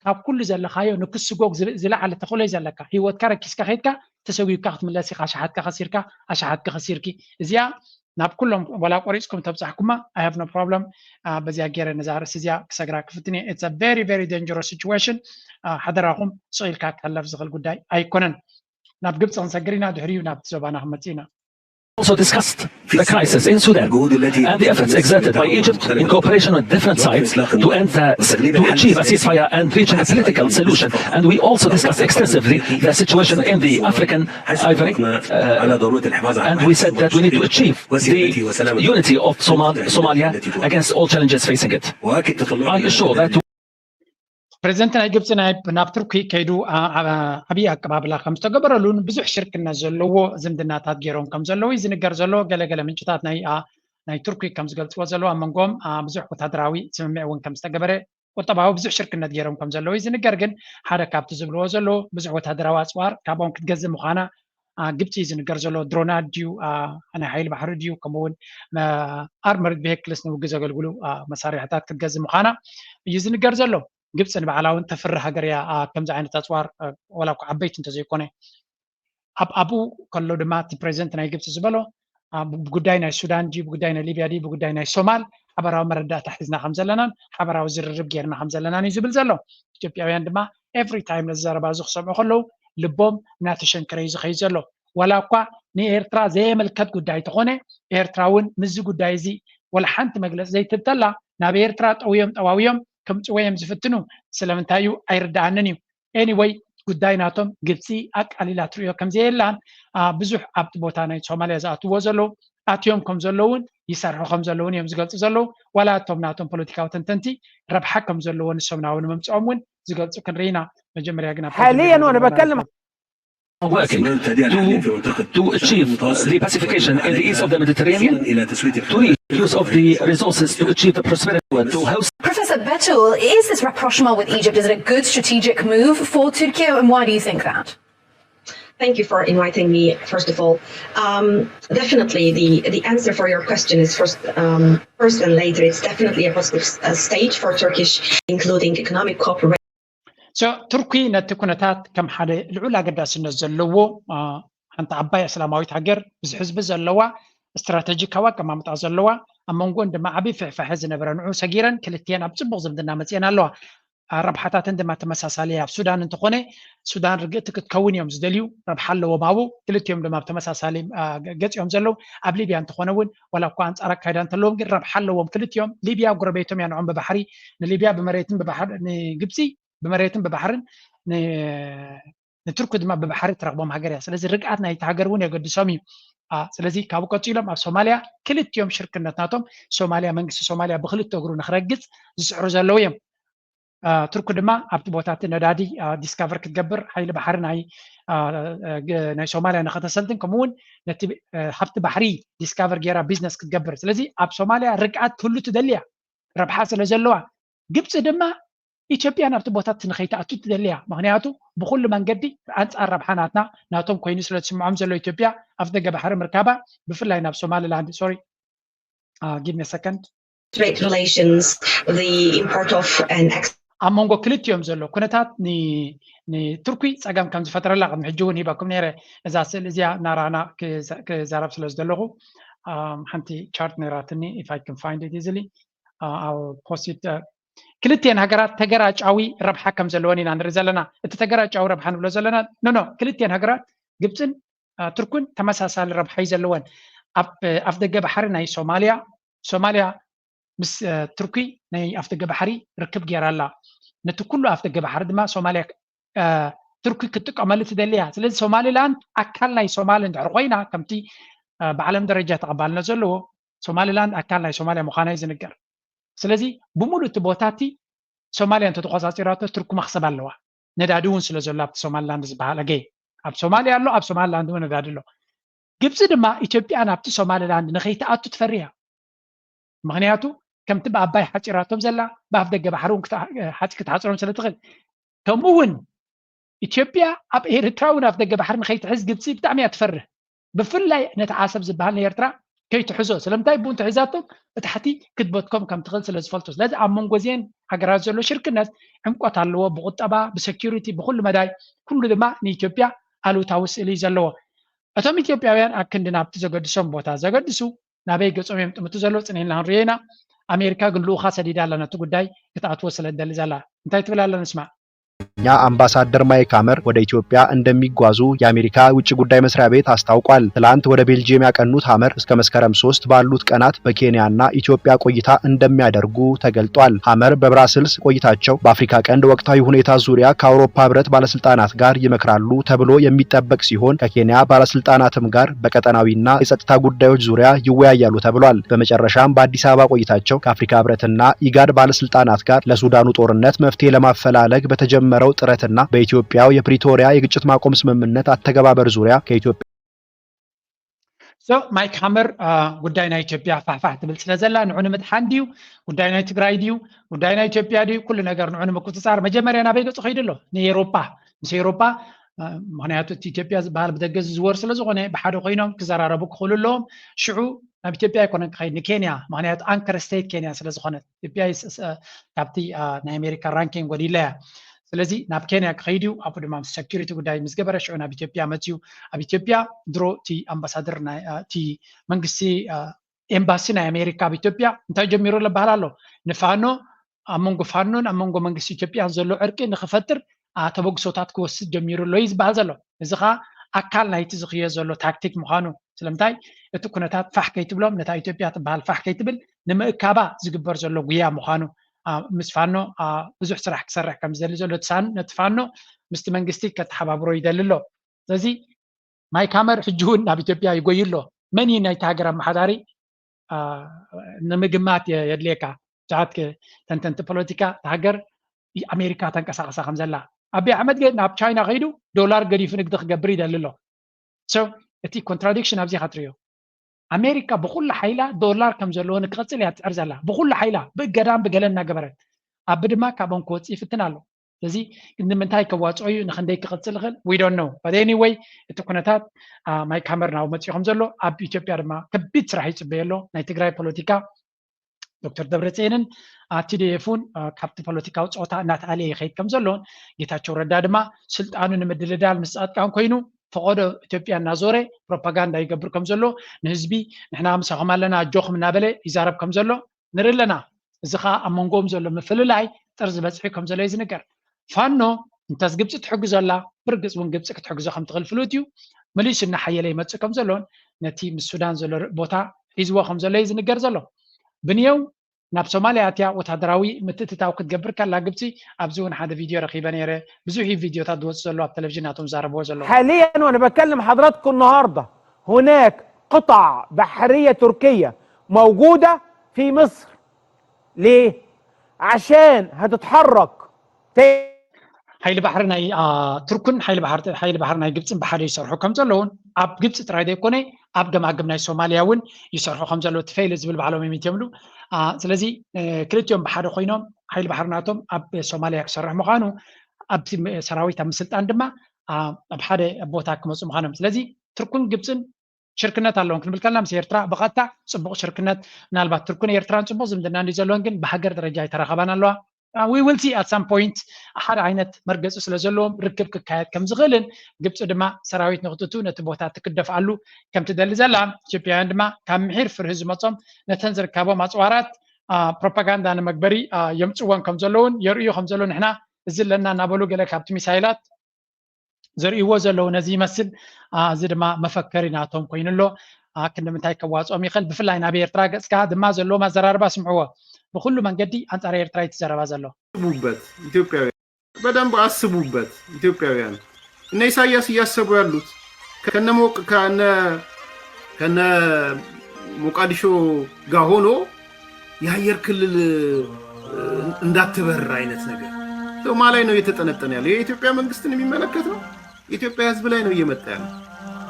ካብ ኩሉ ዘለኻዮ ንክስጎግ ዝለዓለ ተኽእሎ እዩ ዘለካ። ህይወትካ ረኪስካ ከይድካ ተሰጉግካ ክትምለስ ኢኻ። ኣሽሓትካ ከሲርካ፣ ኣሽሓትኪ ከሲርኪ። እዚኣ ናብ ኩሎም ዋላ ቆሪፅኩም ተብፃሕኩማ I have no problem። በዚኣ ገይረ ነዛ ርእሲ እዚኣ ክሰግራ ክፍትን እየ። It's a very very dangerous situation። ሓደራኹም ስቕ ኢልካ ክሕለፍ ዝኽእል ጉዳይ ኣይኮነን። ናብ ግብፂ ክንሰግር ኢና፣ ድሕሪኡ ናብቲ ዞባና ክንመፅእ ኢና። also discussed the crisis in Sudan and the efforts exerted by Egypt in cooperation with different sides to end the, to achieve a ceasefire and reach a political solution. And we also discussed extensively the situation in the African Ivory, uh, and we said that we need to achieve the unity of Somal- Somalia against all challenges facing it. I assure that ፕሬዚደንት ናይ ግብፂ ናብ ቱርኪ ከይዱ ዓብዪ ኣቀባብላ ከም ዝተገበረሉን ብዙሕ ሽርክነት ዘለዎ ዝምድናታት ገይሮም ከም ዘለዉ እዩ ዝንገር ዘሎ። ገለገለ ምንጭታት ናይ ቱርኪ ከም ዝገልፅዎ ዘለዉ ኣብ መንጎም ብዙሕ ወታደራዊ ስምምዕ እውን ከም ዝተገበረ፣ ቁጠባዊ ብዙሕ ሽርክነት ገይሮም ከም ዘለዉ እዩ ዝንገር። ግን ሓደ ካብቲ ዝብልዎ ዘለዉ ብዙሕ ወታደራዊ ኣፅዋር ካብኦም ክትገዝእ ምዃና ግብፂ እዩ ዝንገር ዘሎ። ድሮናት ድዩ፣ ናይ ሓይሊ ባሕሪ ድዩ፣ ከምኡውን ኣርመርድ ቬክልስ ንውግ ዘገልግሉ መሳርያታት ክትገዝእ ምዃና እዩ ዝንገር ዘሎ። ግብፂ ንባዕላ እውን ተፍሪ ሃገር እያ። ከምዚ ዓይነት ኣፅዋር ወላ እኳ ዓበይቲ እንተዘይኮነ ኣብ ኣብኡ ከሎ ድማ እቲ ፕሬዚደንት ናይ ግብፂ ዝበሎ ብጉዳይ ናይ ሱዳን ድዩ ብጉዳይ ናይ ሊብያ ድዩ ብጉዳይ ናይ ሶማል ሓበራዊ መረዳእታ ሒዝና ከም ዘለናን ሓበራዊ ዝርርብ ጌርና ከም ዘለናን እዩ ዝብል ዘሎ። ኢትዮጵያውያን ድማ ኤቭሪ ታይም ነዚ ዘረባ እዚ ክሰምዑ ከለዉ ልቦም እናተሸንከረ እዩ ዝኸይድ ዘሎ። ወላ እኳ ንኤርትራ ዘየመልከት ጉዳይ ተኾነ ኤርትራ እውን ምስዚ ጉዳይ እዚ ወላ ሓንቲ መግለፂ ዘይትብተላ ናብ ኤርትራ ጠውዮም ጠዋውዮም ከምፅዎ እዮም ዝፍትኑ። ስለምንታይ እዩ ኣይርድኣንን እዩ። ኤኒወይ ጉዳይ ናቶም ግብፂ ኣቃሊላ ትሪኦ ከምዘየላን ብዙሕ ኣብቲ ቦታ ናይ ሶማልያ ዝኣትዎ ዘለዉ ኣትዮም ከም ዘለውን ይሰርሑ ከም ዘለውን እዮም ዝገልፁ ዘለዉ። ዋላ እቶም ናቶም ፖለቲካዊ ተንተንቲ ረብሓ ከም ዘለዎ ንሶም ናው ንምምፅኦም እውን ዝገልፁ ክንርኢ ኢና። መጀመርያ ግን حاليا وانا بكلم working to, to achieve the pacification in the east of the Mediterranean, to reuse of the resources to achieve the prosperity, to help Professor Betul, is this rapprochement with Egypt, is it a good strategic move for Turkey, and why do you think that? Thank you for inviting me, first of all. Um, definitely, the, the answer for your question is first, um, first and later. It's definitely a positive uh, stage for Turkish, including economic cooperation. So, ቱርኪ ነቲ ኩነታት ከም ሓደ ልዑል ኣገዳስነት ዘለዎ ሓንቲ ዓባይ እስላማዊት ሃገር ብዙሕ ህዝቢ ዘለዋ ስትራተጂካዊ ኣቀማምጣ ዘለዋ ኣብ መንጎን ድማ ዓብዪ ፍሕፋሐ ዝነበረ ንዑ ሰጊረን ክልቲኤን ኣብ ፅቡቕ ዝምድና መፅኤን ኣለዋ። ረብሓታተን ድማ ተመሳሳሊ ኣብ ሱዳን እንተኾነ ሱዳን ርግእቲ ክትከውን እዮም ዝደልዩ። ረብሓ ኣለዎም ኣብኡ። ክልቲኦም ድማ ብተመሳሳሊ ገፅ እዮም ዘለዉ። ኣብ ሊብያ እንተኾነ እውን ዋላ እኳ ኣንፃር ኣካይዳ እንተለዎም ግን ረብሓ ኣለዎም ክልቲኦም። ሊብያ ጎረቤቶም እያ ንዖም ብባሕሪ። ንሊብያ ብመሬትን ብባሕር ንግብፂ ብመሬትን ብባሕርን ንቱርኪ ድማ ብባሕሪ ትረኽቦም ሃገር እያ። ስለዚ ርግኣት ናይቲ ሃገር እውን የገድሶም እዩ። ስለዚ ካብኡ ቀፂሎም ኣብ ሶማልያ ክልቲኦም ሽርክነት ናቶም ሶማልያ መንግስቲ ሶማልያ ብክልተ እግሩ ንክረግፅ ዝስዕሩ ዘለዉ እዮም። ቱርኪ ድማ ኣብቲ ቦታ እቲ ነዳዲ ዲስካቨር ክትገብር ሓይሊ ባሕሪ ናይ ናይ ሶማልያ ንከተሰልጥን ከምኡ እውን ነቲ ሃብቲ ባሕሪ ዲስካቨር ገይራ ቢዝነስ ክትገብር። ስለዚ ኣብ ሶማልያ ርግኣት ክህሉ ትደሊ እያ ረብሓ ስለ ዘለዋ። ግብፂ ድማ ኢትዮጵያ ናብቲ ቦታ እቲ ንከይትኣቱ ትደሊ እያ። ምክንያቱ ብኩሉ መንገዲ ኣንፃር ረብሓ ናትና ናቶም ኮይኑ ስለ ዝስምዖም ዘሎ ኢትዮጵያ ኣፍ ደገ ባሕሪ ምርካባ ብፍላይ ናብ ሶማሊላንድ sorry give me a second trade relations, the import of and ኣብ መንጎ ክልቲኦም ዘሎ ኩነታት ንቱርኪ ፀገም ከም ዝፈጥረላ ቅድሚ ሕጂ እውን ሂበኩም ነይረ። እዛ ስእሊ እዚኣ እናረኣና ክዛረብ ስለ ዝደለኹ ሓንቲ ቻርት ነይራትኒ if I can find it easily I'll post it ክልቲኤን ሃገራት ተገራጫዊ ረብሓ ከም ዘለወን ኢና ንርኢ ዘለና። እቲ ተገራጫዊ ረብሓ ንብሎ ዘለና ኖኖ ክልቲኤን ሃገራት ግብፅን ቱርክን ተመሳሳሊ ረብሓ እዩ ዘለወን። ኣብ ኣፍ ደገ ባሕሪ ናይ ሶማልያ ሶማልያ ምስ ቱርኪ ናይ ኣፍ ደገ ባሕሪ ርክብ ገይራ ኣላ። ነቲ ኩሉ ኣፍ ደገ ባሕሪ ድማ ሶማልያ ቱርኪ ክትጥቀመሉ ትደሊ እያ። ስለዚ ሶማሊላንድ ኣካል ናይ ሶማል እንድሕር ኮይና ከምቲ ብዓለም ደረጃ ተቐባልነት ዘለዎ ሶማሊላንድ ኣካል ናይ ሶማልያ ምዃና እዩ ዝንገር። ስለዚ ብምሉእ እቲ ቦታ እቲ ሶማልያ እንተተቆፃፂራቶ ቱርኪ መክሰብ ኣለዋ። ነዳዲ እውን ስለ ዘሎ ኣብቲ ሶማሊላንድ ዝበሃል ኣገይ ኣብ ሶማልያ ኣሎ ኣብ ሶማሊላንድ እውን ነዳዲ ኣሎ። ግብፂ ድማ ኢትዮጵያ ናብቲ ሶማሊላንድ ንከይትኣቱ ትፈሪ እያ። ምክንያቱ ከምቲ ብኣባይ ሓፂራቶም ዘላ ብኣፍ ደገ ባሕሪ እውን ሓፂ ክትሓፅሮም ስለ ትኽእል። ከምኡ እውን ኢትዮጵያ ኣብ ኤርትራ እውን ኣፍ ደገ ባሕሪ ንከይትሕዝ ግብፂ ብጣዕሚ እያ ትፈርህ። ብፍላይ ነቲ ዓሰብ ዝበሃል ንኤርትራ ከይትሕዞ ስለምንታይ ብኡ እንተሒዛቶ ብታሕቲ ክትበትኮም ከም ትኽእል ስለ ዝፈልጡ ስለዚ ኣብ መንጎ እዚአን ሃገራት ዘሎ ሽርክነት ዕምቆት ኣለዎ ብቁጠባ ብሰኪሪቲ ብኩሉ መዳይ ኩሉ ድማ ንኢትዮጵያ ኣሉታዊ ስእሊ እዩ ዘለዎ እቶም ኢትዮጵያውያን ኣብ ክንዲ ናብቲ ዘገድሶም ቦታ ዘገድሱ ናበይ ገጾም እዮም ጥምቱ ዘለዉ ፅንሒልና ክንሪኦ ኢና ኣሜሪካ ግን ልኡኻ ሰዲዳ ኣላ ነቲ ጉዳይ ክትኣትዎ ስለ ትደሊ ዘላ እንታይ ትብል ኣላ ንስማዕ ኛ አምባሳደር ማይክ ሀመር ወደ ኢትዮጵያ እንደሚጓዙ የአሜሪካ ውጭ ጉዳይ መስሪያ ቤት አስታውቋል። ትላንት ወደ ቤልጂየም ያቀኑት ሀመር እስከ መስከረም ሶስት ባሉት ቀናት በኬንያና ኢትዮጵያ ቆይታ እንደሚያደርጉ ተገልጧል። ሀመር በብራስልስ ቆይታቸው በአፍሪካ ቀንድ ወቅታዊ ሁኔታ ዙሪያ ከአውሮፓ ህብረት ባለስልጣናት ጋር ይመክራሉ ተብሎ የሚጠበቅ ሲሆን ከኬንያ ባለስልጣናትም ጋር በቀጠናዊና የጸጥታ ጉዳዮች ዙሪያ ይወያያሉ ተብሏል። በመጨረሻም በአዲስ አበባ ቆይታቸው ከአፍሪካ ህብረትና ኢጋድ ባለስልጣናት ጋር ለሱዳኑ ጦርነት መፍትሄ ለማፈላለግ በተጀመረው ጥረትና በኢትዮጵያው የፕሪቶሪያ የግጭት ማቆም ስምምነት አተገባበር ዙሪያ ከኢትዮጵያ So ማይክ ሀመር ጉዳይ ናይ ኢትዮጵያ ፋሕፋሕ ትብል ስለ ዘላ ንዑ ንምጥሓን ድዩ? ጉዳይ ናይ ትግራይ ድዩ? ጉዳይ ናይ ኢትዮጵያ ድዩ? ኩሉ ነገር ንዑ ንምቁፅፃር መጀመርያ ናበይ ገፁ ከይዱ ኣሎ? ንኤሮፓ። ምስ ኤሮፓ ምክንያቱ እቲ ኢትዮጵያ ዝበሃል ብደገ ዝዝወር ስለ ዝኾነ ብሓደ ኮይኖም ክዘራረቡ ክኽእሉ ኣለዎም። ሽዑ ናብ ኢትዮጵያ ኣይኮነን ክኸይድ ንኬንያ፣ ምክንያቱ ኣንከር ስቴት ኬንያ ስለ ዝኾነት ኢትዮጵያ ካብቲ ናይ ኣሜሪካ ራንኪንግ ጎዲላ እያ። ስለዚ ናብ ኬንያ ክኸይድ እዩ። ኣብኡ ድማ ምስ ሰኪሪቲ ጉዳይ ምስ ገበረ ሽዑ ናብ ኢትዮጵያ መፅዩ። ኣብ ኢትዮጵያ ድሮ እቲ ኣምባሳደር እቲ መንግስቲ ኤምባሲ ናይ ኣሜሪካ ኣብ ኢትዮጵያ እንታይ ጀሚሩ ኣሎ በሃል ኣሎ። ንፋኖ ኣብ መንጎ ፋኖን ኣብ መንጎ መንግስቲ ኢትዮጵያን ዘሎ ዕርቂ ንክፈጥር ተበግሶታት ክወስድ ጀሚሩ ኣሎ እዩ ዝበሃል ዘሎ። እዚ ከዓ ኣካል ናይቲ ዝኽዮ ዘሎ ታክቲክ ምዃኑ ስለምንታይ እቲ ኩነታት ፋሕ ከይትብሎም ነታ ኢትዮጵያ ትበሃል ፋሕ ከይትብል ንምእካባ ዝግበር ዘሎ ጉያ ምዃኑ ምስ ፋኖ ብዙሕ ስራሕ ክሰርሕ ከም ዝደሊ ዘሎ ነቲ ፋኖ ምስቲ መንግስቲ ከተሓባብሮ ይደሊ ኣሎ። ስለዚ ማይክ ሀመር ሕጂ እውን ናብ ኢትዮጵያ ይጎዩ ኣሎ። መን እዩ ናይቲ ሃገር ኣመሓዳሪ ንምግማት የድልየካ። ብዙሓት ተንተንቲ ፖለቲካ ሃገር ኣሜሪካ ተንቀሳቀሳ ከም ዘላ። ኣቢ ኣሕመድ ናብ ቻይና ከይዱ ዶላር ገዲፉ ንግዲ ክገብር ይደሊ ኣሎ። እቲ ኮንትራዲክሽን ኣብዚ ኢካ ትሪኦ። ኣሜሪካ ብኩሉ ሓይላ ዶላር ከም ዘለዎ ንክቐፅል እያ ትፅዕር ዘላ። ብኩሉ ሓይላ ብእገዳን ብገለን እናገበረት ኣቢ ድማ ካብኦም ክወፅእ ይፍትን ኣሎ። ስለዚ ንምንታይ ከዋፅኦ እዩ ንክንደይ ክቐፅል ይኽእል we don't know but anyway እቲ ኩነታት ማይክ ሀመር ናብኡ መፅኡ ከም ዘሎ ኣብ ኢትዮጵያ ድማ ከቢድ ስራሕ ይፅበዮ ኣሎ። ናይ ትግራይ ፖለቲካ ዶክተር ደብረፅየንን ቲ ዲ ኤፍ እውን ካብቲ ፖለቲካዊ ፀወታ እናተኣለየ ይኸይድ ከም ዘሎን ጌታቸው ረዳ ድማ ስልጣኑ ንምድልዳል ምስ ፃድቃን ኮይኑ ፈቐዶ ኢትዮጵያ እናዞረ ፕሮፓጋንዳ ይገብር ከም ዘሎ ንህዝቢ ንሕና ምሳኹም ኣለና ኣጆኹም እናበለ ይዛረብ ከም ዘሎ ንርኢ ኣለና። እዚ ከዓ ኣብ መንጎኦም ዘሎ ምፍልላይ ጥርዚ በፂሑ ከም ዘሎ እዩ ዝንገር። ፋኖ እንተስ ግብፂ ትሕግዞ ኣላ ብርግፅ እውን ግብፂ ክትሕግዞ ከም ትኽእል ፍሉጥ እዩ። መሊሱ እናሓየለ ይመፅእ ከም ዘሎን ነቲ ምስ ሱዳን ዘሎ ቦታ ሒዝዎ ከም ዘሎ እዩ ዝንገር ዘሎ። ብንየው ናብ ሶማልያ ኣትያ ወታደራዊ ምትእትታው ክትገብር ከላ ግብፂ ኣብዚ እውን ሓደ ቪድዮ ረኺበ ነይረ። ብዙሕ እዩ ቪድዮታት ዝወፅእ ዘሎ ኣብ ቴሌቪዥን ናቶም ዝዛረብዎ ዘለዉ። حاليا وانا بكلم حضراتكم النهارده هناك قطع بحريه تركيه موجوده في مصر. ليه؟ عشان هتتحرك تاني. ሓይሊ ባሕሪ ናይ ቱርክን ሓይሊ ባሕሪ ናይ ግብፅን ብሓደ ይሰርሑ ከም ዘለውን ኣብ ግብፂ ጥራይ ዘይኮነ ኣብ ገማግም ናይ ሶማልያ እውን ይሰርሑ ከም ዘለዉ ትፈይሊ ዝብል ባዕሎም እዮም ይብሉ። ስለዚ ክልቲኦም ብሓደ ኮይኖም ሓይሊ ባሕሪ ናቶም ኣብ ሶማልያ ክሰርሕ ምዃኑ ኣብቲ ሰራዊት ኣብ ምስልጣን ድማ ኣብ ሓደ ቦታ ክመፁ ምዃኖም ስለዚ ቱርክን ግብፅን ሽርክነት ኣለዎም ክንብል ከለና ምስ ኤርትራ ብቐጥታ ፅቡቕ ሽርክነት ምናልባት ቱርክን ኤርትራን ፅቡቕ ዝምድና እንዲ ዘለዎን ግን ብሃገር ደረጃ ኣይተራኸባን ኣለዋ። We will see at some point ሓደ ዓይነት መርገፂ ስለ ዘለዎም ርክብ ክካየድ ከም ዝኽእልን ግብፂ ድማ ሰራዊት ንክትቱ ነቲ ቦታ ትክደፍኣሉ ከም ትደሊ ዘላ ኢትዮጵያውያን ድማ ካብ ምሒር ፍርሂ ዝመፆም ነተን ዝርካቦም ኣፅዋራት ፕሮፓጋንዳ ንመግበሪ የምፅወን ከም ዘለውን የርእዩ ከም ዘለዉ ንሕና እዚ ኣለና እናበሉ ገለ ካብቲ ሚሳይላት ዘርእይዎ ዘለዉ ነዚ ይመስል። እዚ ድማ መፈከሪ ናቶም ኮይኑ ኣሎ። ክንዲ ምንታይ ከዋፅኦም ይኽእል? ብፍላይ ናብ ኤርትራ ገፅካ ድማ ዘለዎም ኣዘራርባ ስምዕዎ። ብኩሉ መንገዲ ኣንፃር ኤርትራ እዩ ትዘረባ ዘሎ። አስቡበት ኢትዮጵያውያን፣ በደንብ አስቡበት ኢትዮጵያውያን። እነ ኢሳያስ እያሰቡ ያሉት ከነ ሞቅ ከነ ከነ ሞቃዲሾ ጋር ሆኖ የአየር ክልል እንዳትበር አይነት ነገር ማ ላይ ነው እየተጠነጠነ ያለው? የኢትዮጵያ መንግስትን የሚመለከት ነው። የኢትዮጵያ ህዝብ ላይ ነው እየመጣ ያለው።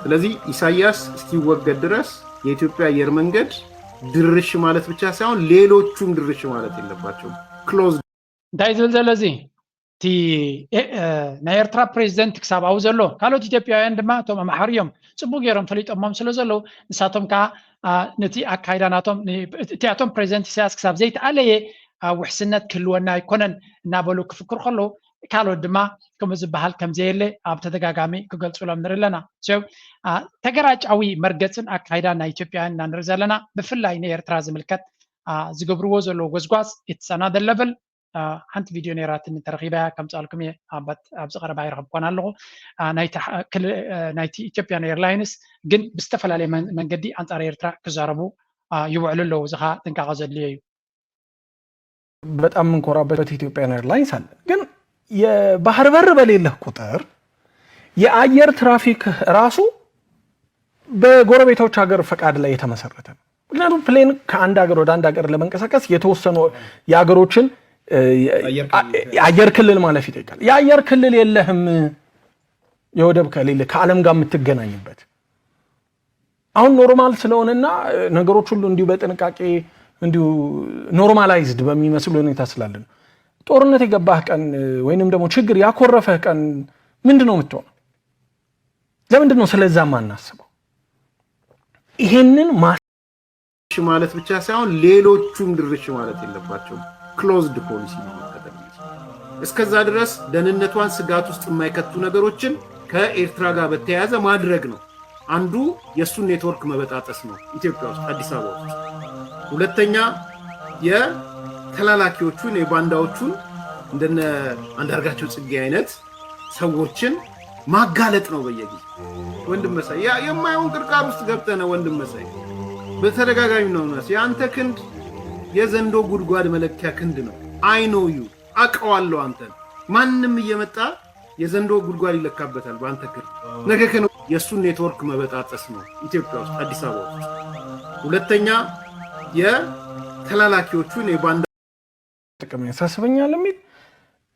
ስለዚህ ኢሳያስ እስኪወገድ ድረስ የኢትዮጵያ አየር መንገድ ድርሽ ማለት ብቻ ሳይሆን ሌሎቹም ድርሽ ማለት የለባቸውም። Close። እንታይ ዝብል ዘሎ እዚ እቲ ናይ ኤርትራ ፕሬዚደንት ክሳብ ኣብኡ ዘሎ ካልኦት ኢትዮጵያውያን ድማ እቶም ኣምሓሩ እዮም ፅቡቅ ገይሮም ፈሊጦሞም ስለ ዘለዉ ንሳቶም ከዓ ነቲ ኣካይዳ ናቶም እቲኣቶም ፕሬዚደንት ኢሳያስ ክሳብ ዘይተኣለየ ውሕስነት ክህልወና ኣይኮነን እናበሉ ክፍክሩ ከለዉ ካልኦት ድማ ከምኡ ዝበሃል ከምዘየለ ኣብ ተደጋጋሚ ክገልፁሎም ንርኢ ኣለና። ተገራጫዊ መርገፅን ኣካይዳን ናይ ኢትዮጵያውያን ኢና ንርኢ ዘለና። ብፍላይ ንኤርትራ ዝምልከት ዝገብርዎ ዘለዉ ጎዝጓዝ it's another level። ሓንቲ ቪድዮ ነይራትኒ፣ ተረኺበያ ከምፅኣልኩም እየ። ኣብዚ ቀረባ ይረኸብኳን ኣለኹ። ናይቲ ኢትዮጵያን ኤርላይንስ ግን ብዝተፈላለየ መንገዲ ኣንፃር ኤርትራ ክዛረቡ ይውዕሉ ኣለዉ። እዚ ከዓ ጥንቃቐ ዘድልዮ እዩ። በጣም የምንኮራበት ኢትዮጵያን ኤርላይንስ አለ። ግን የባህር በር በሌለህ ቁጥር የአየር ትራፊክ ራሱ በጎረቤቶች ሀገር ፈቃድ ላይ የተመሰረተ ነው። ምክንያቱም ፕሌን ከአንድ ሀገር ወደ አንድ ሀገር ለመንቀሳቀስ የተወሰኑ የሀገሮችን አየር ክልል ማለፍ ይጠይቃል። የአየር ክልል የለህም፣ የወደብ ከሌለ ከዓለም ጋር የምትገናኝበት አሁን ኖርማል ስለሆነና ነገሮች ሁሉ እንዲሁ በጥንቃቄ እንዲሁ ኖርማላይዝድ በሚመስል ሁኔታ ስላለ ነው። ጦርነት የገባህ ቀን ወይንም ደግሞ ችግር ያኮረፈህ ቀን ምንድን ነው የምትሆነው? ለምንድን ነው ስለዛ ማናስበው? ይሄንን ማለት ብቻ ሳይሆን ሌሎቹም ድርሽ ማለት የለባቸውም። ክሎዝድ ፖሊሲ ነው መከተል። እስከዛ ድረስ ደህንነቷን ስጋት ውስጥ የማይከቱ ነገሮችን ከኤርትራ ጋር በተያያዘ ማድረግ ነው። አንዱ የእሱን ኔትወርክ መበጣጠስ ነው ኢትዮጵያ ውስጥ አዲስ አበባ ውስጥ። ሁለተኛ የተላላኪዎቹን የባንዳዎቹን እንደነ አንዳርጋቸው ጽጌ አይነት ሰዎችን ማጋለጥ ነው በየጊዜው። ወንድም መሳይ የማይሆን ቅርቃር ውስጥ ገብተነ ወንድም መሳይ በተደጋጋሚ ነው። ያንተ ክንድ የዘንዶ ጉድጓድ መለኪያ ክንድ ነው። I know you አውቀዋለሁ አንተን። ማንም እየመጣ የዘንዶ ጉድጓድ ይለካበታል በአንተ ክንድ። ነገ ከነገ የእሱን ኔትወርክ መበጣጠስ ነው ኢትዮጵያ ውስጥ አዲስ አበባ ውስጥ። ሁለተኛ የተላላኪዎቹን የባንዳ ጥቅም ያሳስበኛል የሚል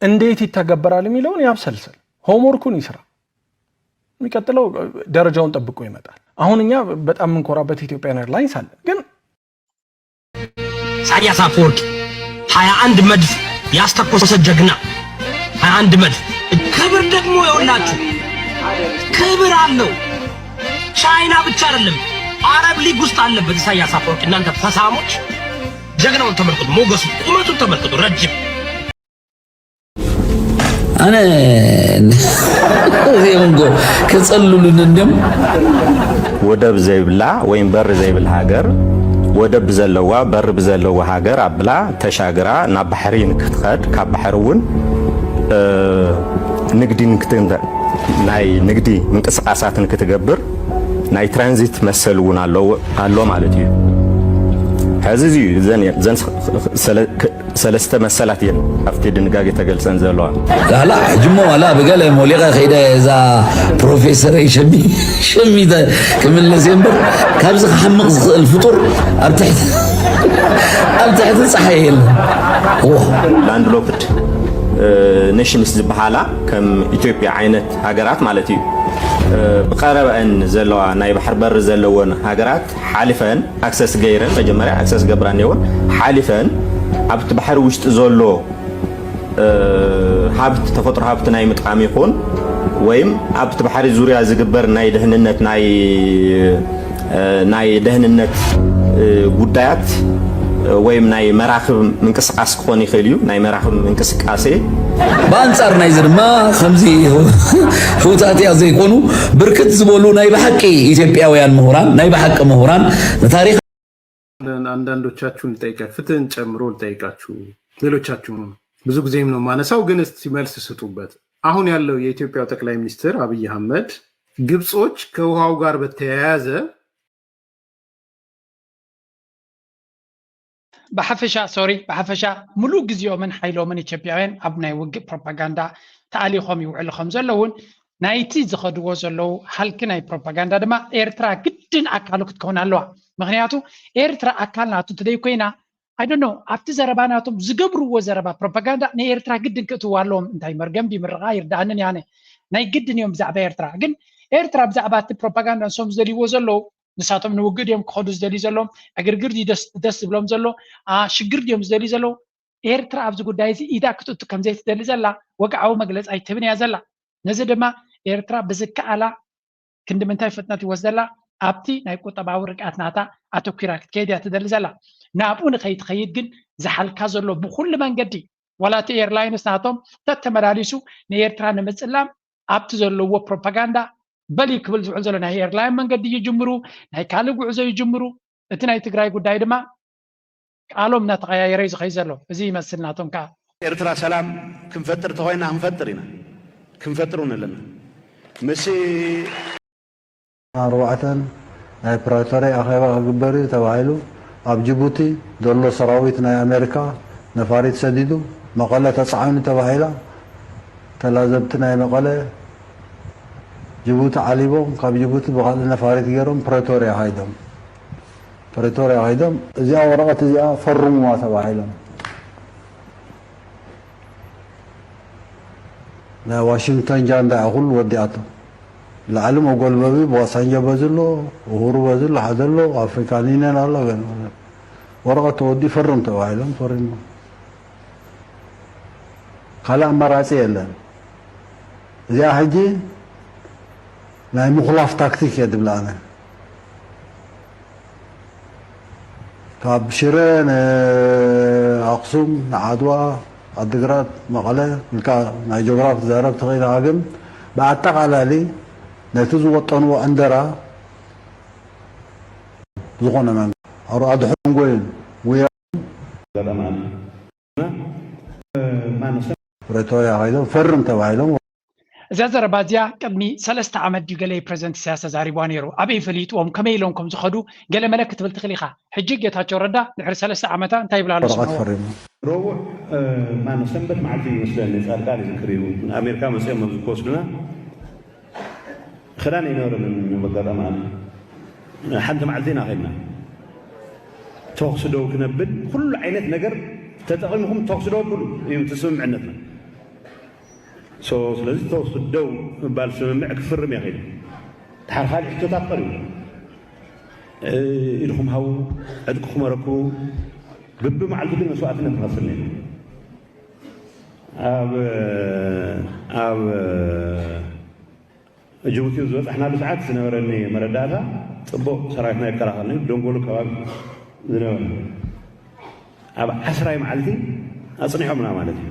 እንዴት ይተገበራል የሚለውን ያብሰልስል፣ ሆምወርኩን ይስራ። የሚቀጥለው ደረጃውን ጠብቆ ይመጣል። አሁን እኛ በጣም የምንኮራበት ኢትዮጵያን ኤርላይንስ አለ። ግን ኢሳያስ አፈወርቂ ሀያ አንድ መድፍ ያስተኮሰ ጀግና፣ ሀያ አንድ መድፍ። ክብር ደግሞ የሁላችሁ ክብር አለው። ቻይና ብቻ አይደለም አረብ ሊግ ውስጥ አለበት ኢሳያስ አፈወርቂ። እናንተ ፈሳሞች ጀግናውን ተመልከቱ፣ ሞገሱ ቁመቱን ተመልከቱ፣ ረጅም ኣነ እዚኦም እኮ ከጸልሉን እንድም ወደብ ዘይብላ ወይም በሪ ዘይብላ ሃገር ወደብ ብዘለዋ በሪ ብዘለዋ ሃገር ኣብላ ተሻግራ ናብ ባሕሪ ንክትኸድ ካብ ባሕሪ እውን ንግዲ ናይ ንግዲ ምንቅስቃሳት ንክትገብር ናይ ትራንዚት መሰል እውን ኣሎ ማለት እዩ። ሕዚ እዚ እዩ ዘን ሰለስተ መሰላት እየን ኣብቲ ድንጋጌ ተገልጸን ዘለዋ። ላላ ሕጂ እሞ ዋላ ብገለ ሞሊቐ ከይደ እዛ ፕሮፌሰረይ ሸሚ ሸሚ ክምለስ እየ እምበር ካብዚ ክሓምቕ ዝኽእል ፍጡር ኣብ ትሕቲ ኣብ ትሕቲ ፀሓይ የለን። ላንድሎክድ ኔሽንስ ዝበሃላ ከም ኢትዮጵያ ዓይነት ሃገራት ማለት እዩ። ብቐረበአን ዘለዋ ናይ ባሕር በር ዘለወን ሃገራት ሓሊፈን ኣክሰስ ገይረን መጀመርያ ኣክሰስ ገብራ እኒአውን ሓሊፈን ኣብቲ ባሕሪ ውሽጢ ዘሎ ሃብቲ ተፈጥሮ ሃብቲ ናይ ምጥቃም ይኹን ወይም ኣብቲ ባሕሪ ዙርያ ዝግበር ናይ ደህንነት ናይ ናይ ደህንነት ጉዳያት ወይም ናይ መራኽብ ምንቅስቃስ ክኾን ይኽእል እዩ። ናይ መራኽብ ምንቅስቃሴ ብኣንጻር ናይዚ ድማ ከምዚ ህውታትያ ዘይኮኑ ብርክት ዝበሉ ናይ ብሓቂ ኢትዮጵያውያን ምሁራን ናይ ብሓቂ ምሁራን ንታሪኽ አንዳንዶቻችሁን ልጠይቃችሁ፣ ፍትህን ጨምሮ ልጠይቃችሁ፣ ሌሎቻችሁን ብዙ ጊዜም ነው የማነሳው፣ ግን እስቲ መልስ ስጡበት። አሁን ያለው የኢትዮጵያው ጠቅላይ ሚኒስትር አብይ አህመድ ግብጾች ከውሃው ጋር በተያያዘ ብሓፈሻ ሶሪ ብሓፈሻ ሙሉእ ግዜኦምን ሓይሎምን ኢትዮጵያውያን ኣብ ናይ ውግእ ፕሮፓጋንዳ ተኣሊኾም ይውዕሉ ከም ዘለውን ናይቲ ዝኸድዎ ዘለዉ ሃልኪ ናይ ፕሮፓጋንዳ ድማ ኤርትራ ግድን ኣካሉ ክትከውን ኣለዋ። ምክንያቱ ኤርትራ ኣካል ናቱ እንተደይኮይና I don't know ኣብቲ ዘረባ ናቶም ዝገብርዎ ዘረባ ፕሮፓጋንዳ ንኤርትራ ግድን ክእትዋ ኣለዎም። እንታይ መርገም ድዩ ምርቓ ይርድኣንን ያነ ናይ ግድን እዮም ብዛዕባ ኤርትራ ግን ኤርትራ ብዛዕባ እቲ ፕሮፓጋንዳ ንሶም ዝደልይዎ ዘለዉ ንሳቶም ንውግእ ድዮም ክኸዱ ዝደልዩ ዘለዎም ዕግርግር ድዩ ደስ ዝብሎም ዘሎ ሽግር ድዮም ዝደልዩ ዘለዉ ኤርትራ ኣብዚ ጉዳይ እዚ ኢዳ ክትእቱ ከምዘይትደሊ ዘላ ወግዓዊ መግለፂ ኣይትህብን እያ ዘላ። ነዚ ድማ ኤርትራ ብዝከኣላ ክንዲ ምንታይ ፍጥነት ይወስደላ ኣብቲ ናይ ቁጠባዊ ርግኣት ናታ ኣተኲራ ክትከይድ እያ ትደሊ ዘላ። ናብኡ ንኸይትኸይድ ግን ዝሓልካ ዘሎ ብኩሉ መንገዲ ዋላ እቲ ኤርላይንስ ናቶም ተተመላሊሱ ንኤርትራ ንምፅላም ኣብቲ ዘለዎ ፕሮፓጋንዳ በል ክብል ዝውዕል ዘሎ ናይ ኤርላይን መንገዲ ይጅምሩ ናይ ካልእ ጉዕዞ ይጅምሩ እቲ ናይ ትግራይ ጉዳይ ድማ ቃሎም እናተቐያየረ እዩ ዝኸይድ ዘሎ። እዚ ይመስል ናቶም ከዓ ኤርትራ ሰላም ክንፈጥር ተኾይና ክንፈጥር ኢና፣ ክንፈጥር እውን ኣለና። ምስ ኣርባዕተን ናይ ፕሪቶርያ ኣኼባ ክግበር እዩ ተባሂሉ ኣብ ጅቡቲ ዘሎ ሰራዊት ናይ ኣሜሪካ ነፋሪት ሰዲዱ መቐለ ተፃዒኑ ተባሂላ። ተላዘብቲ ናይ መቐለ ጅቡቲ ዓሊቦም ካብ ጅቡቲ ብካልእ ነፋሪት ገይሮም ፕሪቶርያ ከይዶም ፕሪቶርያ ከይዶም እዚኣ ወረቐት እዚኣ ፈርሙዋ ተባሂሎም። ናይ ዋሽንግተን ጃንዳ እያ ኩሉ ወዲኣቶ። ላዕሊ መጎልበቢ ብዋሳንጆ በዚ ኣሎ፣ ኡሁሩ በዚ ኣሎ፣ ሓደ ኣሎ፣ ኣፍሪካን ዩኒየን ኣሎ። ገለ ወረቐት ተወዲኡ ፈርም ተባሂሎም ፈሪሞም። ካልእ ኣማራፂ የለን። እዚኣ ሕጂ ናይ ምኹላፍ ታክቲክ እየ ድብላ ኣነ። ካብ ሽረ ንኣክሱም ንዓድዋ ዓድግራት መቐለ ኢልካ ናይ ጆግራፍ ትዛረብ ትኽእል ኢኻ፣ ግን ብኣጠቓላሊ ነቲ ዝወጠንዎ ዕንደራ ዝኾነ መንግስቲ ኣድሕንጎይን ውያ ገጠማን ማነሰ ፕሪቶርያ ከይዶም ፈርም ተባሂሎም እዛ ዘረባ እዚኣ ቅድሚ ሰለስተ ዓመት ድዩ ገለ ፕረዚደንት ኢሳያስ ተዛሪብዋ ነይሩ። ኣበይ ፈሊጥዎም ከመይ ኢሎም ከም ዝኸዱ ገለ መለ ክትብል ትኽእል ኢኻ። ሕጂ ጌታቸው ረዳ ድሕሪ ሰለስተ ዓመታ እንታይ ይብላ ኣሎ ወረቐት ስምዕዎ። ፈሪሙ። ረቡዕ ማነው ሰንበት መዓልቲ ይመስለኒ ጻድቃን ይዝክር እዩ ኣሜሪካ መፅኦም ኣብዚ ክወስዱና ክዳን ኣይነበረንን። በጋጣሚ ሓንቲ መዓልቲ ኢና ከድና ተኩሲ ደው ክነብል ኩሉ ዓይነት ነገር ተጠቒምኩም ተኩሲ ደው ብሉ እዩ እቲ ስምምዕነትና። ስለዚ ተኩሲ ደው ምባል ስምምዕ ክፍርም እየ ከይዱ። ድሓር ካልእ ሕቶታት ቀሪቡ ኢድኩም ሃቡ ዕጥቅኩም ኣረክቡ። ብቢ መዓልቱ ግን መስዋእትነት ንኸፍል ነና። ኣብ ኣብ ጅቡቲ ዝበፃሕናሉ ሰዓት ዝነበረኒ መረዳእታ ፅቡቕ ሰራዊትና ይከላኸል ነይሩ። ደንጎሉ ከባቢ ዝነበረ ኣብ ዓስራይ መዓልቲ ኣፅኒሖምና ማለት እዩ።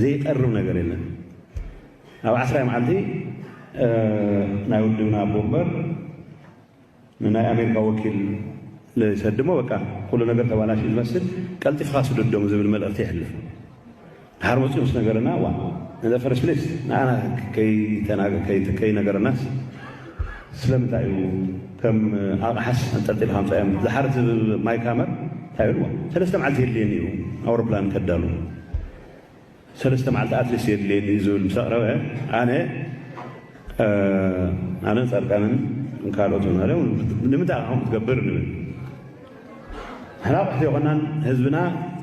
ዘይቀርብ ነገር የለን። ኣብ ዓስራይ መዓልቲ ናይ ውድብና ኣቦ ወንበር ንናይ ኣሜሪካ ወኪል ዝሰድሞ በቃ ኩሉ ነገር ተባላሽ ዝመስል ቀልጢፍካ ስደዶም ዝብል መልእክቲ ይሕልፍ። ድሓር መፅኡ ምስ ነገረና እዋ ነዘ ፈረስ ፕሌስ ንኣና ከይነገረናስ ስለምንታይ እዩ ከም ኣቕሓስ ኣንጠልጢልካ ምፃዮም ዝሓር ዝብል ማይክ ሃመር እንታይ ይብል ሰለስተ መዓልቲ የድልየኒ እዩ ኣውሮፕላን ከዳሉ ሰለስተ መዓልቲ ኣትሊስት የድልየኒ እዩ ዝብል ምስ ኣቕረበ ኣነ ኣነን ፃድቃንን ካልኦት ማለት ንምንታይ ከምኡ ትገብር ንብል ንሕና ኣቑሕት የኮናን ህዝብና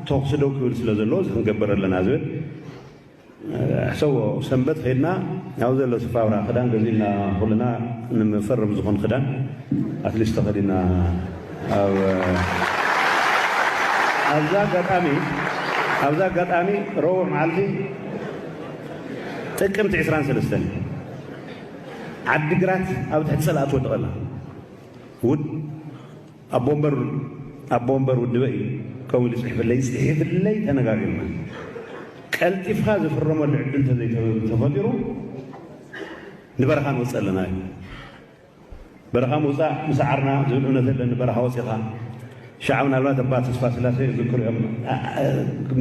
ተኩሲ ደው ክብል ስለ ዘለዎ እዚ ክንገብር ኣለና ዝብል ሕሰዎ ሰንበት ከይድና ኣብ ዘሎ ስፋብራ ክዳን ገዚእና ኩልና ንምፈርም ዝኾን ክዳን ኣትሊስት ተኸዲና ኣብ ኣብዛ ኣጋጣሚ ኣብዛ ኣጋጣሚ ረቡዕ መዓልቲ ጥቅምቲ ዕስራን ሰለስተን ዓዲግራት ኣብ ትሕቲ ፀላእ ትወድቕ ኣላ። ውድ ኣቦ ወንበር ኣቦ ወንበር ውድበ እዩ ከምኡ ኢሉ ይፅሕፍለይ ይፅሕፍለይ ተነጋጊርና ቀልጢፍካ ዝፍረመሉ ዕድል ተዘይተፈጢሩ ንበረኻ ንወፅእ ኣለና እዩ። በረኻ ምውፃእ ምሰዓርና ዝብል እምነት ኣለኒ። በረኻ ወፂኻ ሻዕ ምናልባት ኣባ ተስፋ ስላሴ ዝክርኦም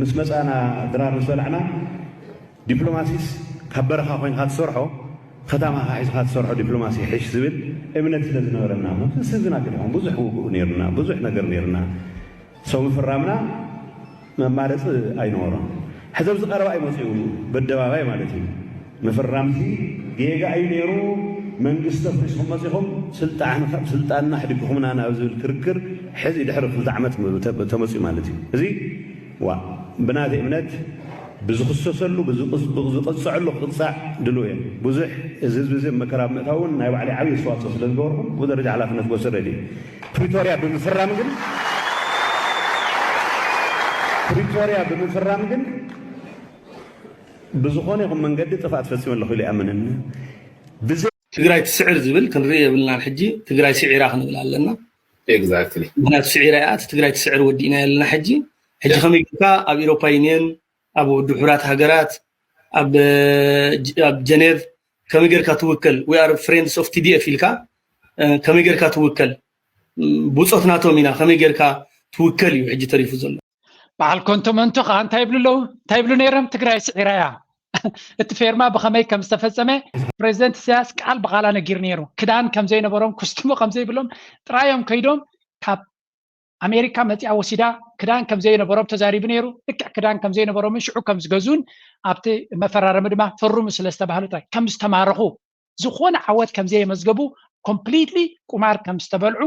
ምስ መፃና ድራር ምስ በላዕና ዲፕሎማሲስ ካብ በረኻ ኮይንካ ትሰርሖ ከተማኻ ሒዝካ ትሰርሖ ዲፕሎማሲ ይሕሽ ዝብል እምነት ስለ ዝነበረና ምስ ህዝብና ገዲሖም ብዙሕ ውግእ ነይርና ብዙሕ ነገር ነይርና ሰው ምፍራምና መማረፂ ኣይነበሮን። ሕዚ ኣብዚ ቀረባ እዩ መፂኡ በደባባይ ማለት እዩ። ምፍራምሲ ጌጋ እዩ ነይሩ። መንግስቲ ኣፍሪስኩም መፂኹም ስልጣን ካብ ስልጣንና ኣሕዲግኩምና ናብ ዝብል ክርክር ሕዚ ድሕሪ ክልተ ዓመት ተመፂኡ ማለት እዩ። እዚ ዋ ብናተይ እምነት ብዝኽሰሰሉ ብዝቕፅዐሉ ክቕፃዕ ድልው እየ። ብዙሕ እዚ ህዝቢ እዚ መከራ ብምእታው እውን ናይ ባዕለይ ዓብዪ ኣስተዋፅኦ ስለ ዝገበርኩ ብኡ ደረጃ ሓላፍነት ክወስድ ሬዲ እየ። ፕሪቶርያ ብምፍራም ግን ፕሪቶርያ ብምፍራም ግን ብዝኾነ ይኹን መንገዲ ጥፍኣት ፈፂመ ኣለኹ ኢለ ይኣምንን ብዘይ ትግራይ ትስዕር ዝብል ክንርኢ የብልናን። ሕጂ ትግራይ ስዒራ ክንብል ኣለና። Exactly. ምክንያቱ ስዒራ እያ። እቲ ትግራይ ትስዕር ወዲእና የለና። ሕጂ ሕጂ ከመይ ጌርካ ኣብ ኤሮፓ ዩኒየን፣ ኣብ ውድብ ሕቡራት ሃገራት፣ ኣብ ኣብ ጀኔቭ ከመይ ጌርካ ትውከል? We are friends of T D F ኢልካ እ፣ ከመይ ጌርካ ትውከል? እ፣ ብጾት ናቶም ኢና ከመይ ጌርካ ትውከል እዩ ሕጂ ተሪፉ ዘሎ። በዓል ኮንቶመንቶ ከዓ እንታይ ይብሉ ኣለዉ? እንታይ ይብሉ ነይሮም? ትግራይ ስዒራ እያ። እቲ ፌርማ ብኸመይ ከም ዝተፈጸመ ፕሬዚደንት ኢሳያስ ቃል ብቓላ ነጊሩ ነይሩ። ክዳን ከም ዘይነበሮም፣ ኩስትሞ ከም ዘይብሎም ጥራዮም ከይዶም ካብ ኣሜሪካ መፂኣ ወሲዳ ክዳን ከም ዘይነበሮም ተዛሪቡ ነይሩ። ልክዕ ክዳን ከም ዘይነበሮምን ሽዑ ከም ዝገዝኡን ኣብቲ መፈራረሚ ድማ ፈርሙ ስለ ዝተባህሉ ጥራይ ከም ዝተማረኹ፣ ዝኾነ ዓወት ከም ዘየመዝገቡ፣ ኮምፕሊትሊ ቁማር ከም ዝተበልዑ፣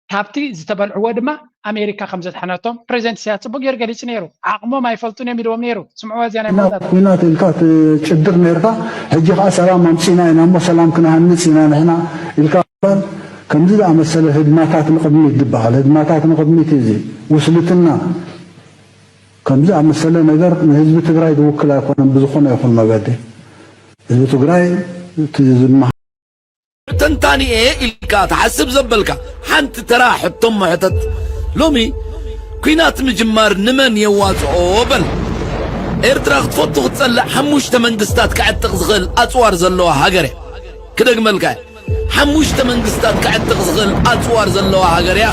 ካብቲ ዝተበልዕዎ ድማ ኣሜሪካ ከም ዘድሓነቶም ፕሬዚደንት ኢሳያስ ጽቡቅ ገይሩ ገሊጹ ነይሩ። ዓቕሞም ኣይፈልጡን እዮም ኢልዎም ነይሩ። ስምዕዋ እዚኣ ናይ ኩናት መወዳእታ። ኩናት ኢልካ ትጭድር ነርካ፣ ሕጂ ከዓ ሰላም ኣምጺና ኢና እሞ ሰላም ክንሃንጽ ኢና ንሕና ኢልካ እምበር፣ ከምዚ ዝኣመሰለ ህድማታት ንቕድሚት ዝበሃል፣ ህድማታት ንቕድሚት እዚ ውስልትና፣ ከምዚ ዝኣመሰለ ነገር ንህዝቢ ትግራይ ዝውክል ኣይኮነን ብዝኾነ ይኹን መገዲ። ህዝቢ ትግራይ እቲ ዝመሃ- ተንታኒኤ ኢልካ ትሓስብ ዘበልካ ሓንቲ ተራ ሕቶም መሕተት። ሎሚ ኲናት ምጅማር ንመን የዋፅኦ በል። ኤርትራ ክትፈቱ ክትጸልእ ሓሙሽተ መንግስታት ከዕጥቕ ዝኽእል ኣጽዋር ዘለዋ ሃገር እያ። ክደግመልካ እየ። ሓሙሽተ መንግስታት ከዕጥቕ ዝኽእል ኣጽዋር ዘለዋ ሃገር እያ።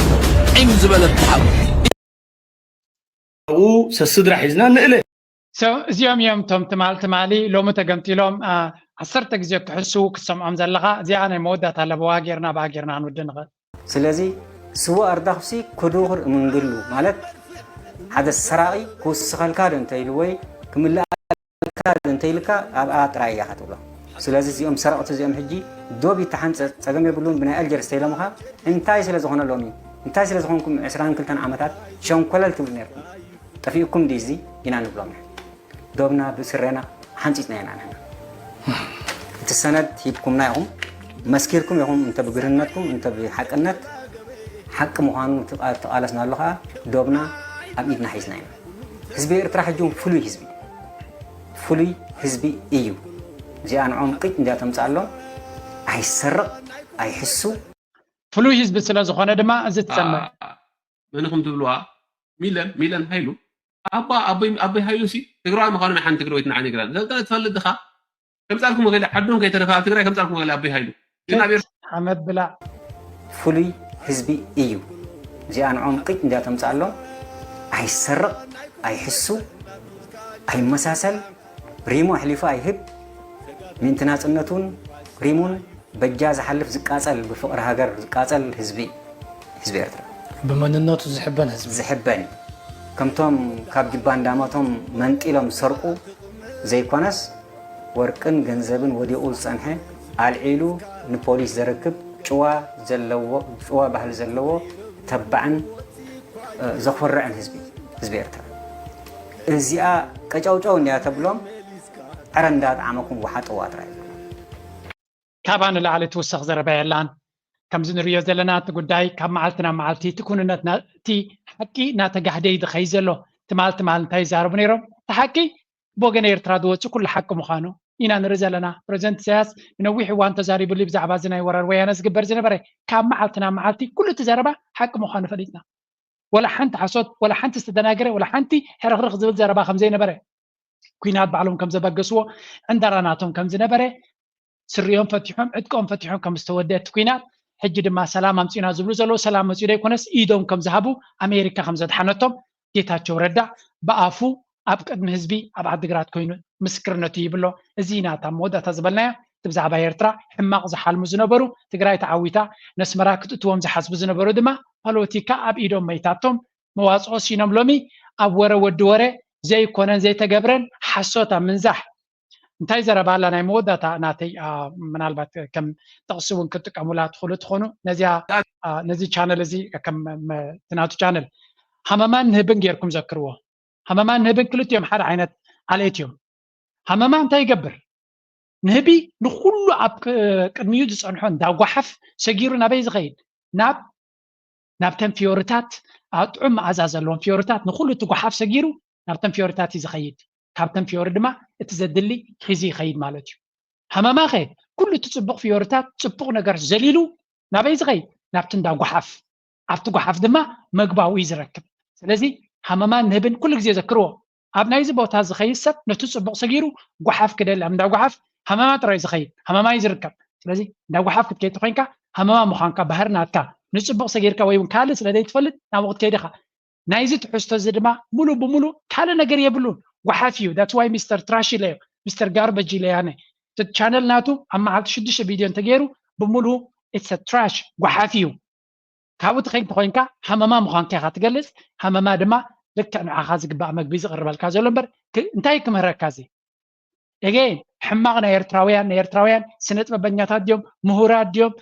ዒም ዝበለት ትሓቡ። ኣብኡ ሰስድራ ሒዝና ንእለ። So እዚኦም እዮም እቶም ትማል ትማሊ ሎሚ ተገምጢሎም አ፣ ዓሰርተ ግዜ ክሕስዉ ክትሰምዖም ዘለኻ። እዚኣ ናይ መወዳእታ ለበዋ ጌርና ብኣ ጌርና ክንውድእ ንኽእል። ስለዚ ስዉእ ኣርዳኽብሲ ክዱኽር እምንግሉ ማለት ሓደ ሰራቒ ክውስኸልካ ዶ እንተኢሉ ወይ ክምልኣልካ ዶ እንተኢልካ ኣብኣ ጥራይ እያ ክትብሎ። ስለዚ እዚኦም ሰረቕቲ እዚኦም ሕጂ ዶብ ይተሓንፀ ጸገም የብሉን ብናይ ኣልጀርስ ተኢሎምኻ እንታይ ስለ ዝኾነሎም እዩ እንታይ ስለ ዝኾንኩም ዕስራን ክልተን ዓመታት ሸንኮለል ትብሉ ነርኩም ጠፊእኩም ድዩ እዚ ኢና ንብሎም ኢና ዶብና ብስረና ሓንፂፅና ኢና ንሕና እቲ ሰነድ ሂብኩምና ኢኹም መስኪርኩም ኢኹም እንተ ብግርህነትኩም እንተ ብሓቅነት ሓቂ ምዃኑ ተቓለስናሉ ከዓ ዶብና ኣብ ኢድና ሒዝና ኢና ህዝቢ ኤርትራ ሕጂ እውን ፍሉይ ህዝቢ ፍሉይ ህዝቢ እዩ እዚኣ ንዖም ቂጥ እንዲያ ተምፅኣሎም ኣይሰርቕ ኣይሕሱ ፍሉይ ህዝቢ ስለ ዝኾነ ድማ እዚ ትሰምዕ መን ኢኹም ትብልዋ ሚለን ሚለን ሃይሉ ኣባ ኣቦይ ኣቦይ ሃይሉ ሲ ትግራዋይ ምዃኑ ናይ ሓንቲ ትግራወይት ንዓኒ ይግራ ዘልጠነ ትፈልጥ ድኻ ከምጻልኩም ወገለ ዓዶም ከይተረፈ ኣብ ትግራይ ከምጻልኩም ወገለ ኣቦይ ሃይሉ ግን ኣብ ኤርትራ ሓመድ ብላዕ ፍሉይ ህዝቢ እዩ እዚኣ ንዖም ቂጥ እንዲያ ተምፅኣሎም ኣይሰርቕ ኣይሕሱ ኣይመሳሰል ሪሙ ኣሕሊፉ ኣይህብ ምእንቲ ናፅነቱን ሪሙን በጃ ዝሓልፍ ዝቃፀል ብፍቕሪ ሃገር ዝቃፀል ህዝቢ ህዝቢ ኤርትራ ብመንነቱ ዝሕበን ህዝቢ ዝሕበን እዩ። ከምቶም ካብ ጅባ እንዳመቶም መንጢሎም ዝሰርቁ ዘይኮነስ ወርቅን ገንዘብን ወዲቑ ዝፀንሐ ኣልዒሉ ንፖሊስ ዘረክብ ጭዋ ዘለዎ ጭዋ ባህሊ ዘለዎ ተባዕን እ፣ ዘኹርዕን ህዝቢ ህዝቢ ኤርትራ እዚኣ ቀጫውጫው እንዲያ ተብሎም ዕረ እንዳጣዕመኩም ወሓጥዋ ጥራይ ካባ ንላዕሊ ትውሰኽ ዘረባ የላን። ከምዚ ንሪኦ ዘለና እቲ ጉዳይ ካብ መዓልቲ ናብ መዓልቲ እቲ ኩንነት ና- እቲ ሓቂ እናተጋህደ እዩ ዝኸይድ ዘሎ። ትማል ትማል እንታይ ይዛረቡ ነይሮም? እቲ ሓቂ ብወገን ኤርትራ ዝወፅእ ኩሉ ሓቂ ምዃኑ ኢና ንርኢ ዘለና። ፕሬዚደንት ኢሳያስ ንነዊሕ እዋን ተዛሪቡሉ ብዛዕባ እዚ ናይ ወራር ወያነ ዝግበር ዝነበረ ካብ መዓልቲ ናብ መዓልቲ ኩሉ እቲ ዘረባ ሓቂ ምዃኑ ፈሊጥና። ወላ ሓንቲ ሓሶት ወላ ሓንቲ ዝተደናገረ ወላ ሓንቲ ሕርኽርኽ ዝብል ዘረባ ከም ዘይነበረ ኩናት ባዕሎም ከም ዘበገስዎ ዕንደራ ናቶም ከም ዝነበረ ስሪኦም ፈቲሖም ዕጥቆም ፈቲሖም ከም ዝተወደ እቲ ኩናት ሕጂ ድማ ሰላም ኣምፂና ዝብሉ ዘለዉ ሰላም መፂኡ ዘይኮነስ ኢዶም ከም ዝሃቡ ኣሜሪካ ከም ዘድሓነቶም ጌታቸው ረዳ ብኣፉ ኣብ ቅድሚ ህዝቢ ኣብ ዓዲግራት ኮይኑ ምስክርነቱ ይብሎ እዚ ኢና እታ መወዳእታ ዝበልናያ እቲ ብዛዕባ ኤርትራ ሕማቕ ዝሓልሙ ዝነበሩ ትግራይ ተዓዊታ ነስመራ ክትእትዎም ዝሓስቡ ዝነበሩ ድማ ፖለቲካ ኣብ ኢዶም መይታቶም መዋፅኦ ሲኖም ሎሚ ኣብ ወረ ወዲ ወረ ዘይኮነን ዘይተገብረን ሓሶት ኣብ ምንዛሕ እንታይ ዘረባ ኣላ ናይ መወዳእታ ናተይ ምናልባት ከም ጥቕሲ እውን ክትጥቀሙላ ትኽእሉ ትኾኑ ነዚኣ ነዚ ቻነል እዚ ከም ናቱ ቻነል ሃመማን ንህብን ጌርኩም ዘክርዎ ሃመማን ንህብን ክልቲኦም ሓደ ዓይነት ዓሌት እዮም ሃመማ እንታይ ይገብር ንህቢ ንኩሉ ኣብ ቅድሚኡ ዝፀንሖ እንዳጓሓፍ ሰጊሩ ናበይ ዝኸይድ ናብ ናብተን ፍዮርታት ኣብ ጥዑም መኣዛ ዘለዎም ፍዮርታት ንኩሉ እቲ ጓሓፍ ሰጊሩ ናብተን ፍዮርታት እዩ ዝኸይድ ካብተን ፍዮሪ ድማ እቲ ዘድሊ ሒዙ ይኸይድ ማለት እዩ ሃመማ ኸ ኩሉ እቲ ፅቡቕ ፍዮርታት ፅቡቕ ነገር ዘሊሉ ናበይ ዝኸይድ ናብቲ እንዳ ጓሓፍ ኣብቲ ጓሓፍ ድማ መግባዊ እዩ ዝረክብ ስለዚ ሃመማን ንህብን ኩሉ ግዜ ዘክርዎ ኣብ ናይዚ ቦታ ዝኸይድ ሰብ ነቲ ፅቡቕ ሰጊሩ ጓሓፍ ክደሊ ኣብ እንዳ ጓሓፍ ሃመማ ጥራይ ዝኸይድ ሃመማ እዩ ዝርከብ ስለዚ እንዳ ጓሓፍ ክትከይድ ተኮይንካ ሃመማ ምዃንካ ባህሪ ናትካ ንፅቡቕ ሰጊርካ ወይ እውን ካልእ ስለ ዘይትፈልጥ ናብኡ ክትከይድ ኢኻ ናይዚ ትሕዝቶ እዚ ድማ ሙሉ ብሙሉ ካልእ ነገር የብሉን፣ ጓሓፍ እዩ። That's why ሚስተር ትራሽ ኢለዮ፣ ሚስተር ጋርበጅ ኢለዮ ኣነ። እቲ ቻነል ናቱ ኣብ መዓልቲ ሽዱሽተ ቪድዮ እንተገይሩ ብሙሉ it's a trash፣ ጓሓፍ እዩ። ካብኡ ትኸይድ እንተኾይንካ ሃመማ ምዃንካ ኢኻ ትገልጽ። ሃመማ ድማ ልክዕ ንዓኻ ዝግባእ መግቢ ዝቕርበልካ ዘሎ እምበር ክ- እንታይ ክምህረካ እዚ? ኤጌን ሕማቕ ናይ ኤርትራውያን ናይ ኤርትራውያን ስነ ጥበበኛታት ድዮም ምሁራት ድዮም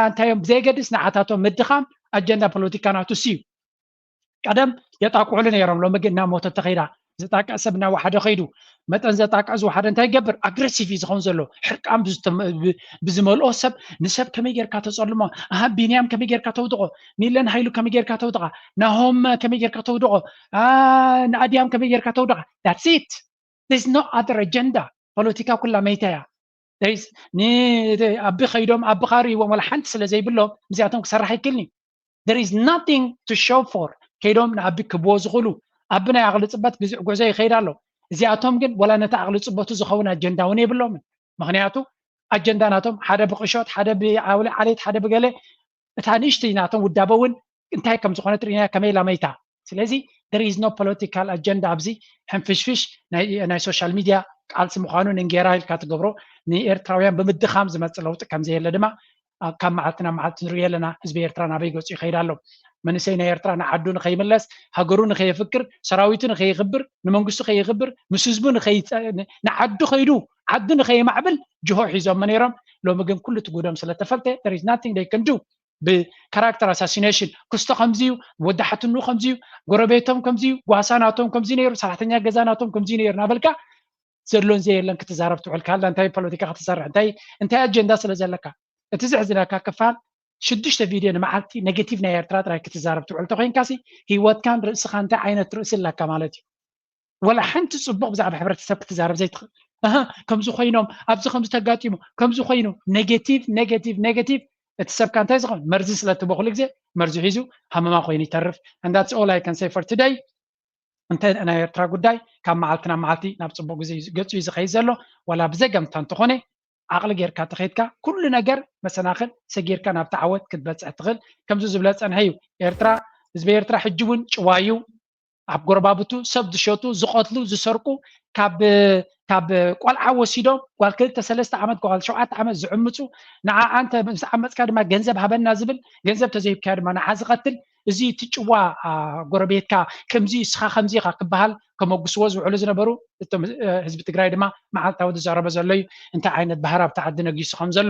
እንታይ እዮም ብዘይገድስ ንዓታቶም ምድኻም ኣጀንዳ ፖለቲካ ናቱ እዩ። ቀደም የጣቅዑሉ ነይሮም፣ ሎሚ ግን እናሞተ ተኸይዳ። ዝጣቅዕ ሰብ እናወሓደ ከይዱ። መጠን ዘጣቅዕ ዝወሓደ እንታይ ይገብር? ኣግረሲቭ እዩ ዝኸውን ዘሎ። ሕርቃን ብዝመልኦ ሰብ ንሰብ ከመይ ጌርካ ተጸልሞ? ኣሃ ቢንያም ከመይ ጌርካ ተውድቖ? ሚለን ሃይሉ ከመይ ጌርካ ተውድቓ? ናሆም ከመይ ጌርካ ተውድቖ? ንኣድያም ከመይ ጌርካ ተውድቓ? That's it. There's no other agenda. ፖለቲካ ኩላ መይታ እያ። ኣቢ ከይዶም ኣቢ ካርይዎም ወላ ሓንቲ ስለ ዘይብሎም ምስዚኣቶም ክሰርሕ ኣይክእልን እዩ። There is nothing to show for። ከይዶም ንኣቢ ክብዎ ዝኽእሉ ኣቢ ናይ ዓቕሊ ፅበት ግዙዕ ጉዕዞ ይኸይድ ኣሎ። እዚኣቶም ግን ወላ ነቲ ዓቕሊ ፅበቱ ዝኸውን ኣጀንዳ እውን የብሎምን። ምክንያቱ ኣጀንዳ ናቶም ሓደ ብቅሾት፣ ሓደ ብዓውሊ ዓሌት፣ ሓደ ብገለ እታ ንእሽተይ ናቶም ውዳበ እውን እንታይ ከም ዝኾነት ርኢና ከመይ ኢላ መይታ። ስለዚ there is no political agenda ኣብዚ ሕንፍሽፍሽ ናይ social media ቃልሲ ምዃኑ ንእንጌራ ኢልካ ትገብሮ ንኤርትራውያን ብምድኻም ዝመጽእ ለውጢ ከም ዘየለ ድማ ካብ መዓልቲ ናብ መዓልቲ ንሪኦ ኣለና። ህዝቢ ኤርትራ ናበይ ገጹ ይኸይድ ኣሎ? መንእሰይ ናይ ኤርትራ ንዓዱ ንኸይምለስ፣ ሃገሩ ንኸየፍቅር፣ ሰራዊቱ ንኸየኽብር፣ ንመንግስቱ ከየኽብር፣ ምስ ህዝቡ ንዓዱ ከይዱ ዓዱ ንኸየማዕብል ጅሆ ሒዞሞ ነይሮም። ሎሚ ግን ኩሉ እቲ ጉዶም ስለተፈልጠ there is nothing they can do። ብካራክተር ኣሳሲኔሽን ክስቶ ከምዚዩ፣ ወዲ ሓትኑ ከምዚዩ፣ ጎረቤቶም ከምዚዩ፣ ጓሳ ናቶም ከምዚ ነይሩ፣ ሰራሕተኛ ገዛ ናቶም ከምዚ ነይሩ እናበልካ ዘሎን ዘየለን ክትዛረብ ትውዕል ካልዳ እንታይ ፖለቲካ ክትሰርሕ እንታይ እንታይ ኣጀንዳ ስለ ዘለካ። እቲ ዘሕዝነካ ክፋል ሽዱሽተ ቪድዮ ንመዓልቲ ኔጌቲቭ ናይ ኤርትራ ጥራይ ክትዛረብ ትውዕል ተኮይንካሲ ህይወትካን ርእስኻ እንታይ ዓይነት ርእሲ ኣለካ ማለት እዩ። ወላ ሓንቲ ፅቡቅ ብዛዕባ ሕብረተሰብ ክትዛረብ ዘይትኽእል። ኣሃ ከምዚ ኮይኖም ኣብዚ ከምዚ ተጋጢሙ ከምዚ ኮይኑ ኔጌቲቭ ኔጌቲቭ ኔጌቲቭ። እቲ ሰብካ እንታይ ዝኸውን መርዚ ስለትቦ ኩሉ ግዜ መርዚ ሒዙ ሃመማ ኮይኑ ይተርፍ። And that's all I can say for today። እንተ ናይ ኤርትራ ጉዳይ ካብ መዓልቲ ናብ መዓልቲ ናብ ፅቡቅ ግዜ ገፁ እዩ ዝኸይድ ዘሎ። ዋላ ብዘገምታ እንተኾነ ዓቕሊ ጌርካ ተኸይድካ ኩሉ ነገር መሰናኽል ሰጊርካ ናብቲ ዓወት ክትበፅሕ ትኽእል። ከምዚ ዝብለ ፀንሐ እዩ። ኤርትራ ህዝቢ ኤርትራ ሕጂ እውን ጭዋ እዩ። ኣብ ጎረባብቱ ሰብ ዝሸጡ ዝቐትሉ ዝሰርቁ ካብ ካብ ቆልዓ ወሲዶም ጓል ክልተ ሰለስተ ዓመት ጓል ሸውዓተ ዓመት ዝዕምፁ ንዓኣ እንተ ምስ ዓመፅካ ድማ ገንዘብ ሃበና ዝብል ገንዘብ ተዘይብካዮ ድማ ንዓ ዝቐትል እዚ እቲ ጭዋ ጎረቤትካ ከምዚ እስኻ ከምዚ ኢኻ ክበሃል ከመጉስዎ ዝውዕሉ ዝነበሩ እቶም ህዝቢ ትግራይ ድማ መዓልታዊ ዝዛረቦ ዘሎ እዩ። እንታይ ዓይነት ባህሪ ኣብቲ ዓዲ ነጊሱ ከም ዘሎ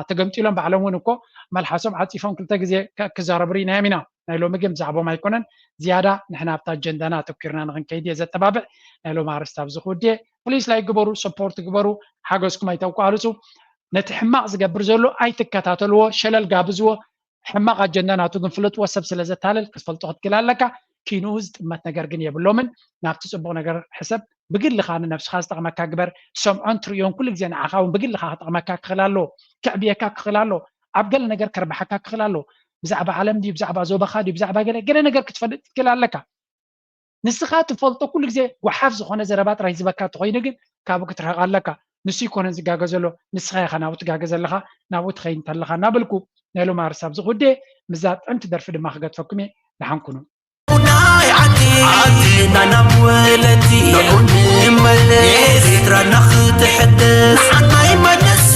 ተገምጢሎም ባዕሎም እውን እኮ መልሓሶም ዓፂፎም ክልተ ግዜ ክዛረቡ ርኢናዮም ኢና። ናይ ሎሚ ግን ብዛዕቦም ኣይኮነን። ዝያዳ ንሕና ኣብታ ኣጀንዳና ኣተኪርና ንክንከይድ እየ ዘተባብዕ። ናይ ሎም ኣርስቲ ኣብዚ ክውድየ። ፕሊስ ላይክ ግበሩ፣ ሰፖርት ግበሩ፣ ሓገዝኩም ኣይተቋርፁ። ነቲ ሕማቕ ዝገብር ዘሎ ኣይትከታተልዎ፣ ሸለል ጋብዝዎ። ሕማቕ ኣጀንዳ ናቱ ግን ፍለጥዎ። ሰብ ስለ ዘታለል ክትፈልጦ ክትክእል ኣለካ። ኪንኡ ዝጥመት ነገር ግን የብሎምን። ናብቲ ፅቡቕ ነገር ሕሰብ። ብግልኻ ንነብስኻ ዝጠቕመካ ግበር። ትሰምዖን ትርእዮን ኩሉ ግዜ ንዓኻ እውን ብግልኻ ክጠቕመካ ክኽእል ኣለዎ። ከዕብየካ ክኽእል ኣለዎ። ኣብ ገለ ነገር ከርብሓካ ክኽእል ኣለዎ። ብዛዕባ ዓለም ድዩ ብዛዕባ ዞባኻ ድዩ ብዛዕባ ገለ ገለ ነገር ክትፈልጥ ትክእል ኣለካ። ንስኻ ትፈልጦ ኩሉ ግዜ ጓሓፍ ዝኾነ ዘረባ ጥራይ ዝበካ እንተኾይኑ ግን ካብኡ ክትርሕቕ ኣለካ። ንሱ ይኮነን ዝጋገ ዘሎ ንስኻ ኢኻ ናብኡ ትጋገ ዘለኻ ናብኡ ትኸይድ እንተለኻ እናበልኩ ናይ ሎሚ ኣርሳብ ዝኹዴ ምዛ ጥዕምቲ ደርፊ ድማ ክገድፈኩም እየ። ደሓን ኩኑ። ናይ ዓዲ ዓድና ናብ ወለቲ ንዑ ንመለስ ኤርትራና ክትሕደስ ንዓናይ መለስ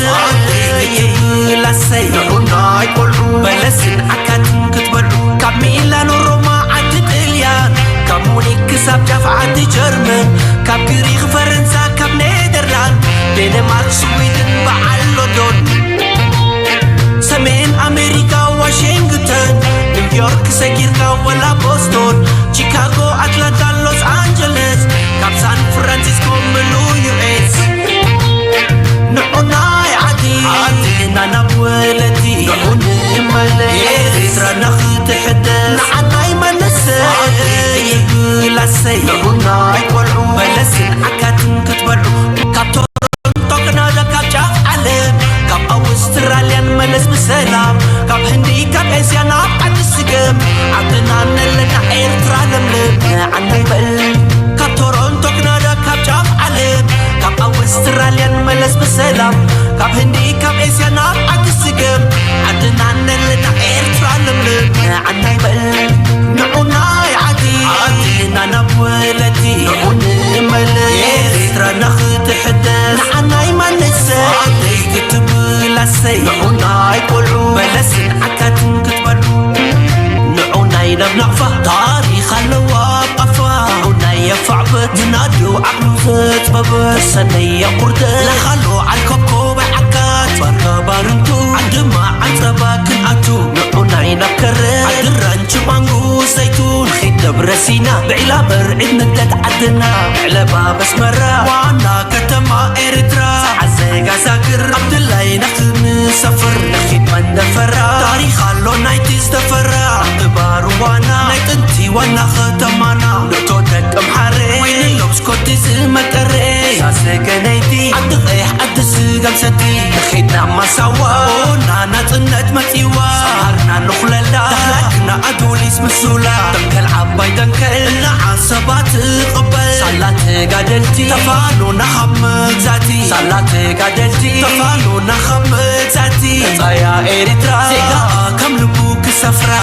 ይብላሰይ ንዑናይ ቆልዑ በለስን ዓካትን ክትበልዑ ካብ ሚላኖ ሮማ ዓዲ ጥልያን ካብ ሙኒክ ክሳብ ጫፍ ዓዲ ጀርመን ካብ ግሪክ ፈረንሳ ካብ ኔደርላንድ ዴንማርክ ስዊድን በዓል ሎንዶን ሰሜን ኣሜሪካ ዋሽንግተን ኒውዮርክ ሰጊርካ ወላ ቦስቶን ቺካጎ ኣትላንታ ሎስ ኣንጀለስ ካብ ሳን ፍራንሲስኮ ምሉ ዩኤስ ንዑናይ ዓዲ ዓድና ናብ ወለቲ ንዑ ንመለስ ኤርትራና ክትሕደስ ንዓናይ መንእሰይ ይብላሰይ ንዑናይ ቆልዑ በለስን ዓካትን ክትበልዑ ካብ ቶሮንቶ ክናዳ ካብ ጫፍ ዓለም ካብ ኣውስትራልያን መለስ ብሰላም ካብ ህንዲ ካብ ኤስያ ናብ ዓዲ ስገም ዓድና ነለና ኤርትራ ለምለም ንዓናይ በል ካብ ቶሮንቶ ክናዳ ካብ ጫፍ ዓለም ካብ ኣውስትራልያን መለስ ብሰላም ካብ ህንዲ ካብ ኤስያ ናብ ዓዲ ስገም ዓድና ነለና ኤርትራ ለምለም ንዓናይ በል ንዑናይ ዓዲ ንዑ ናይ ቆልዑ በለስን ዓካትን ክትበሉ፣ ንዑ ናይ ናብ ናቕፋ ታሪኽ ኣለዋ ኣብ ቃፋ። ንዑ ናይ የፋዕበት ምናዱ ዓቕሉ ዘጽበበት፣ ተሰነየ ቁርደ ለኻሎ ዓል ኮብኮብ ዓካት ባርካ ባርንቱ ዓድማ ዓጸባ ክንኣቱ። ንዑ ናይ ናብ ከረ ዓድራን ችማንጉ ዘይቱን ኺድ ደብረ ሲና ብዒላ በርዒድ ምደት ዓድና ዕለባ በስመራ ዋና ከተማ ኤርትራ። ጸዓት ዘጋዛግር ኣብ ድላይና ክንሰፍር ንኺድ መንደፈራ። ታሪኽ ኣሎ ናይቲ ዝተፈራ ኣኽባር ዋና ናይ ጥንቲ ዋና ከተማና። ንእቶ ደቅም ሓረ ወይ ንሎም ስኮቲ ዝመቀረ ሳሰገነይቲ ዓዲ ቀይሕ ዓዲ ስጋም ሰቲ ንኺድና ማሳዋ ኦና ናጽነት መጺዋ። ሰሃርና ንኹለላ ዳህላክና ኣዱሊስ ምሱላ። ደንከል ዓባይ ደንከል እናዓሰባ ትቕበል ሳላ ተጋደልቲ ተፋኖና ካብ መግዛእቲ። ሳላ ተጋደልቲ ተፋኖና ካብ መግዛእቲ። መጻያ ኤርትራ ዜጋኣ ከም ልቡ ክሰፍራ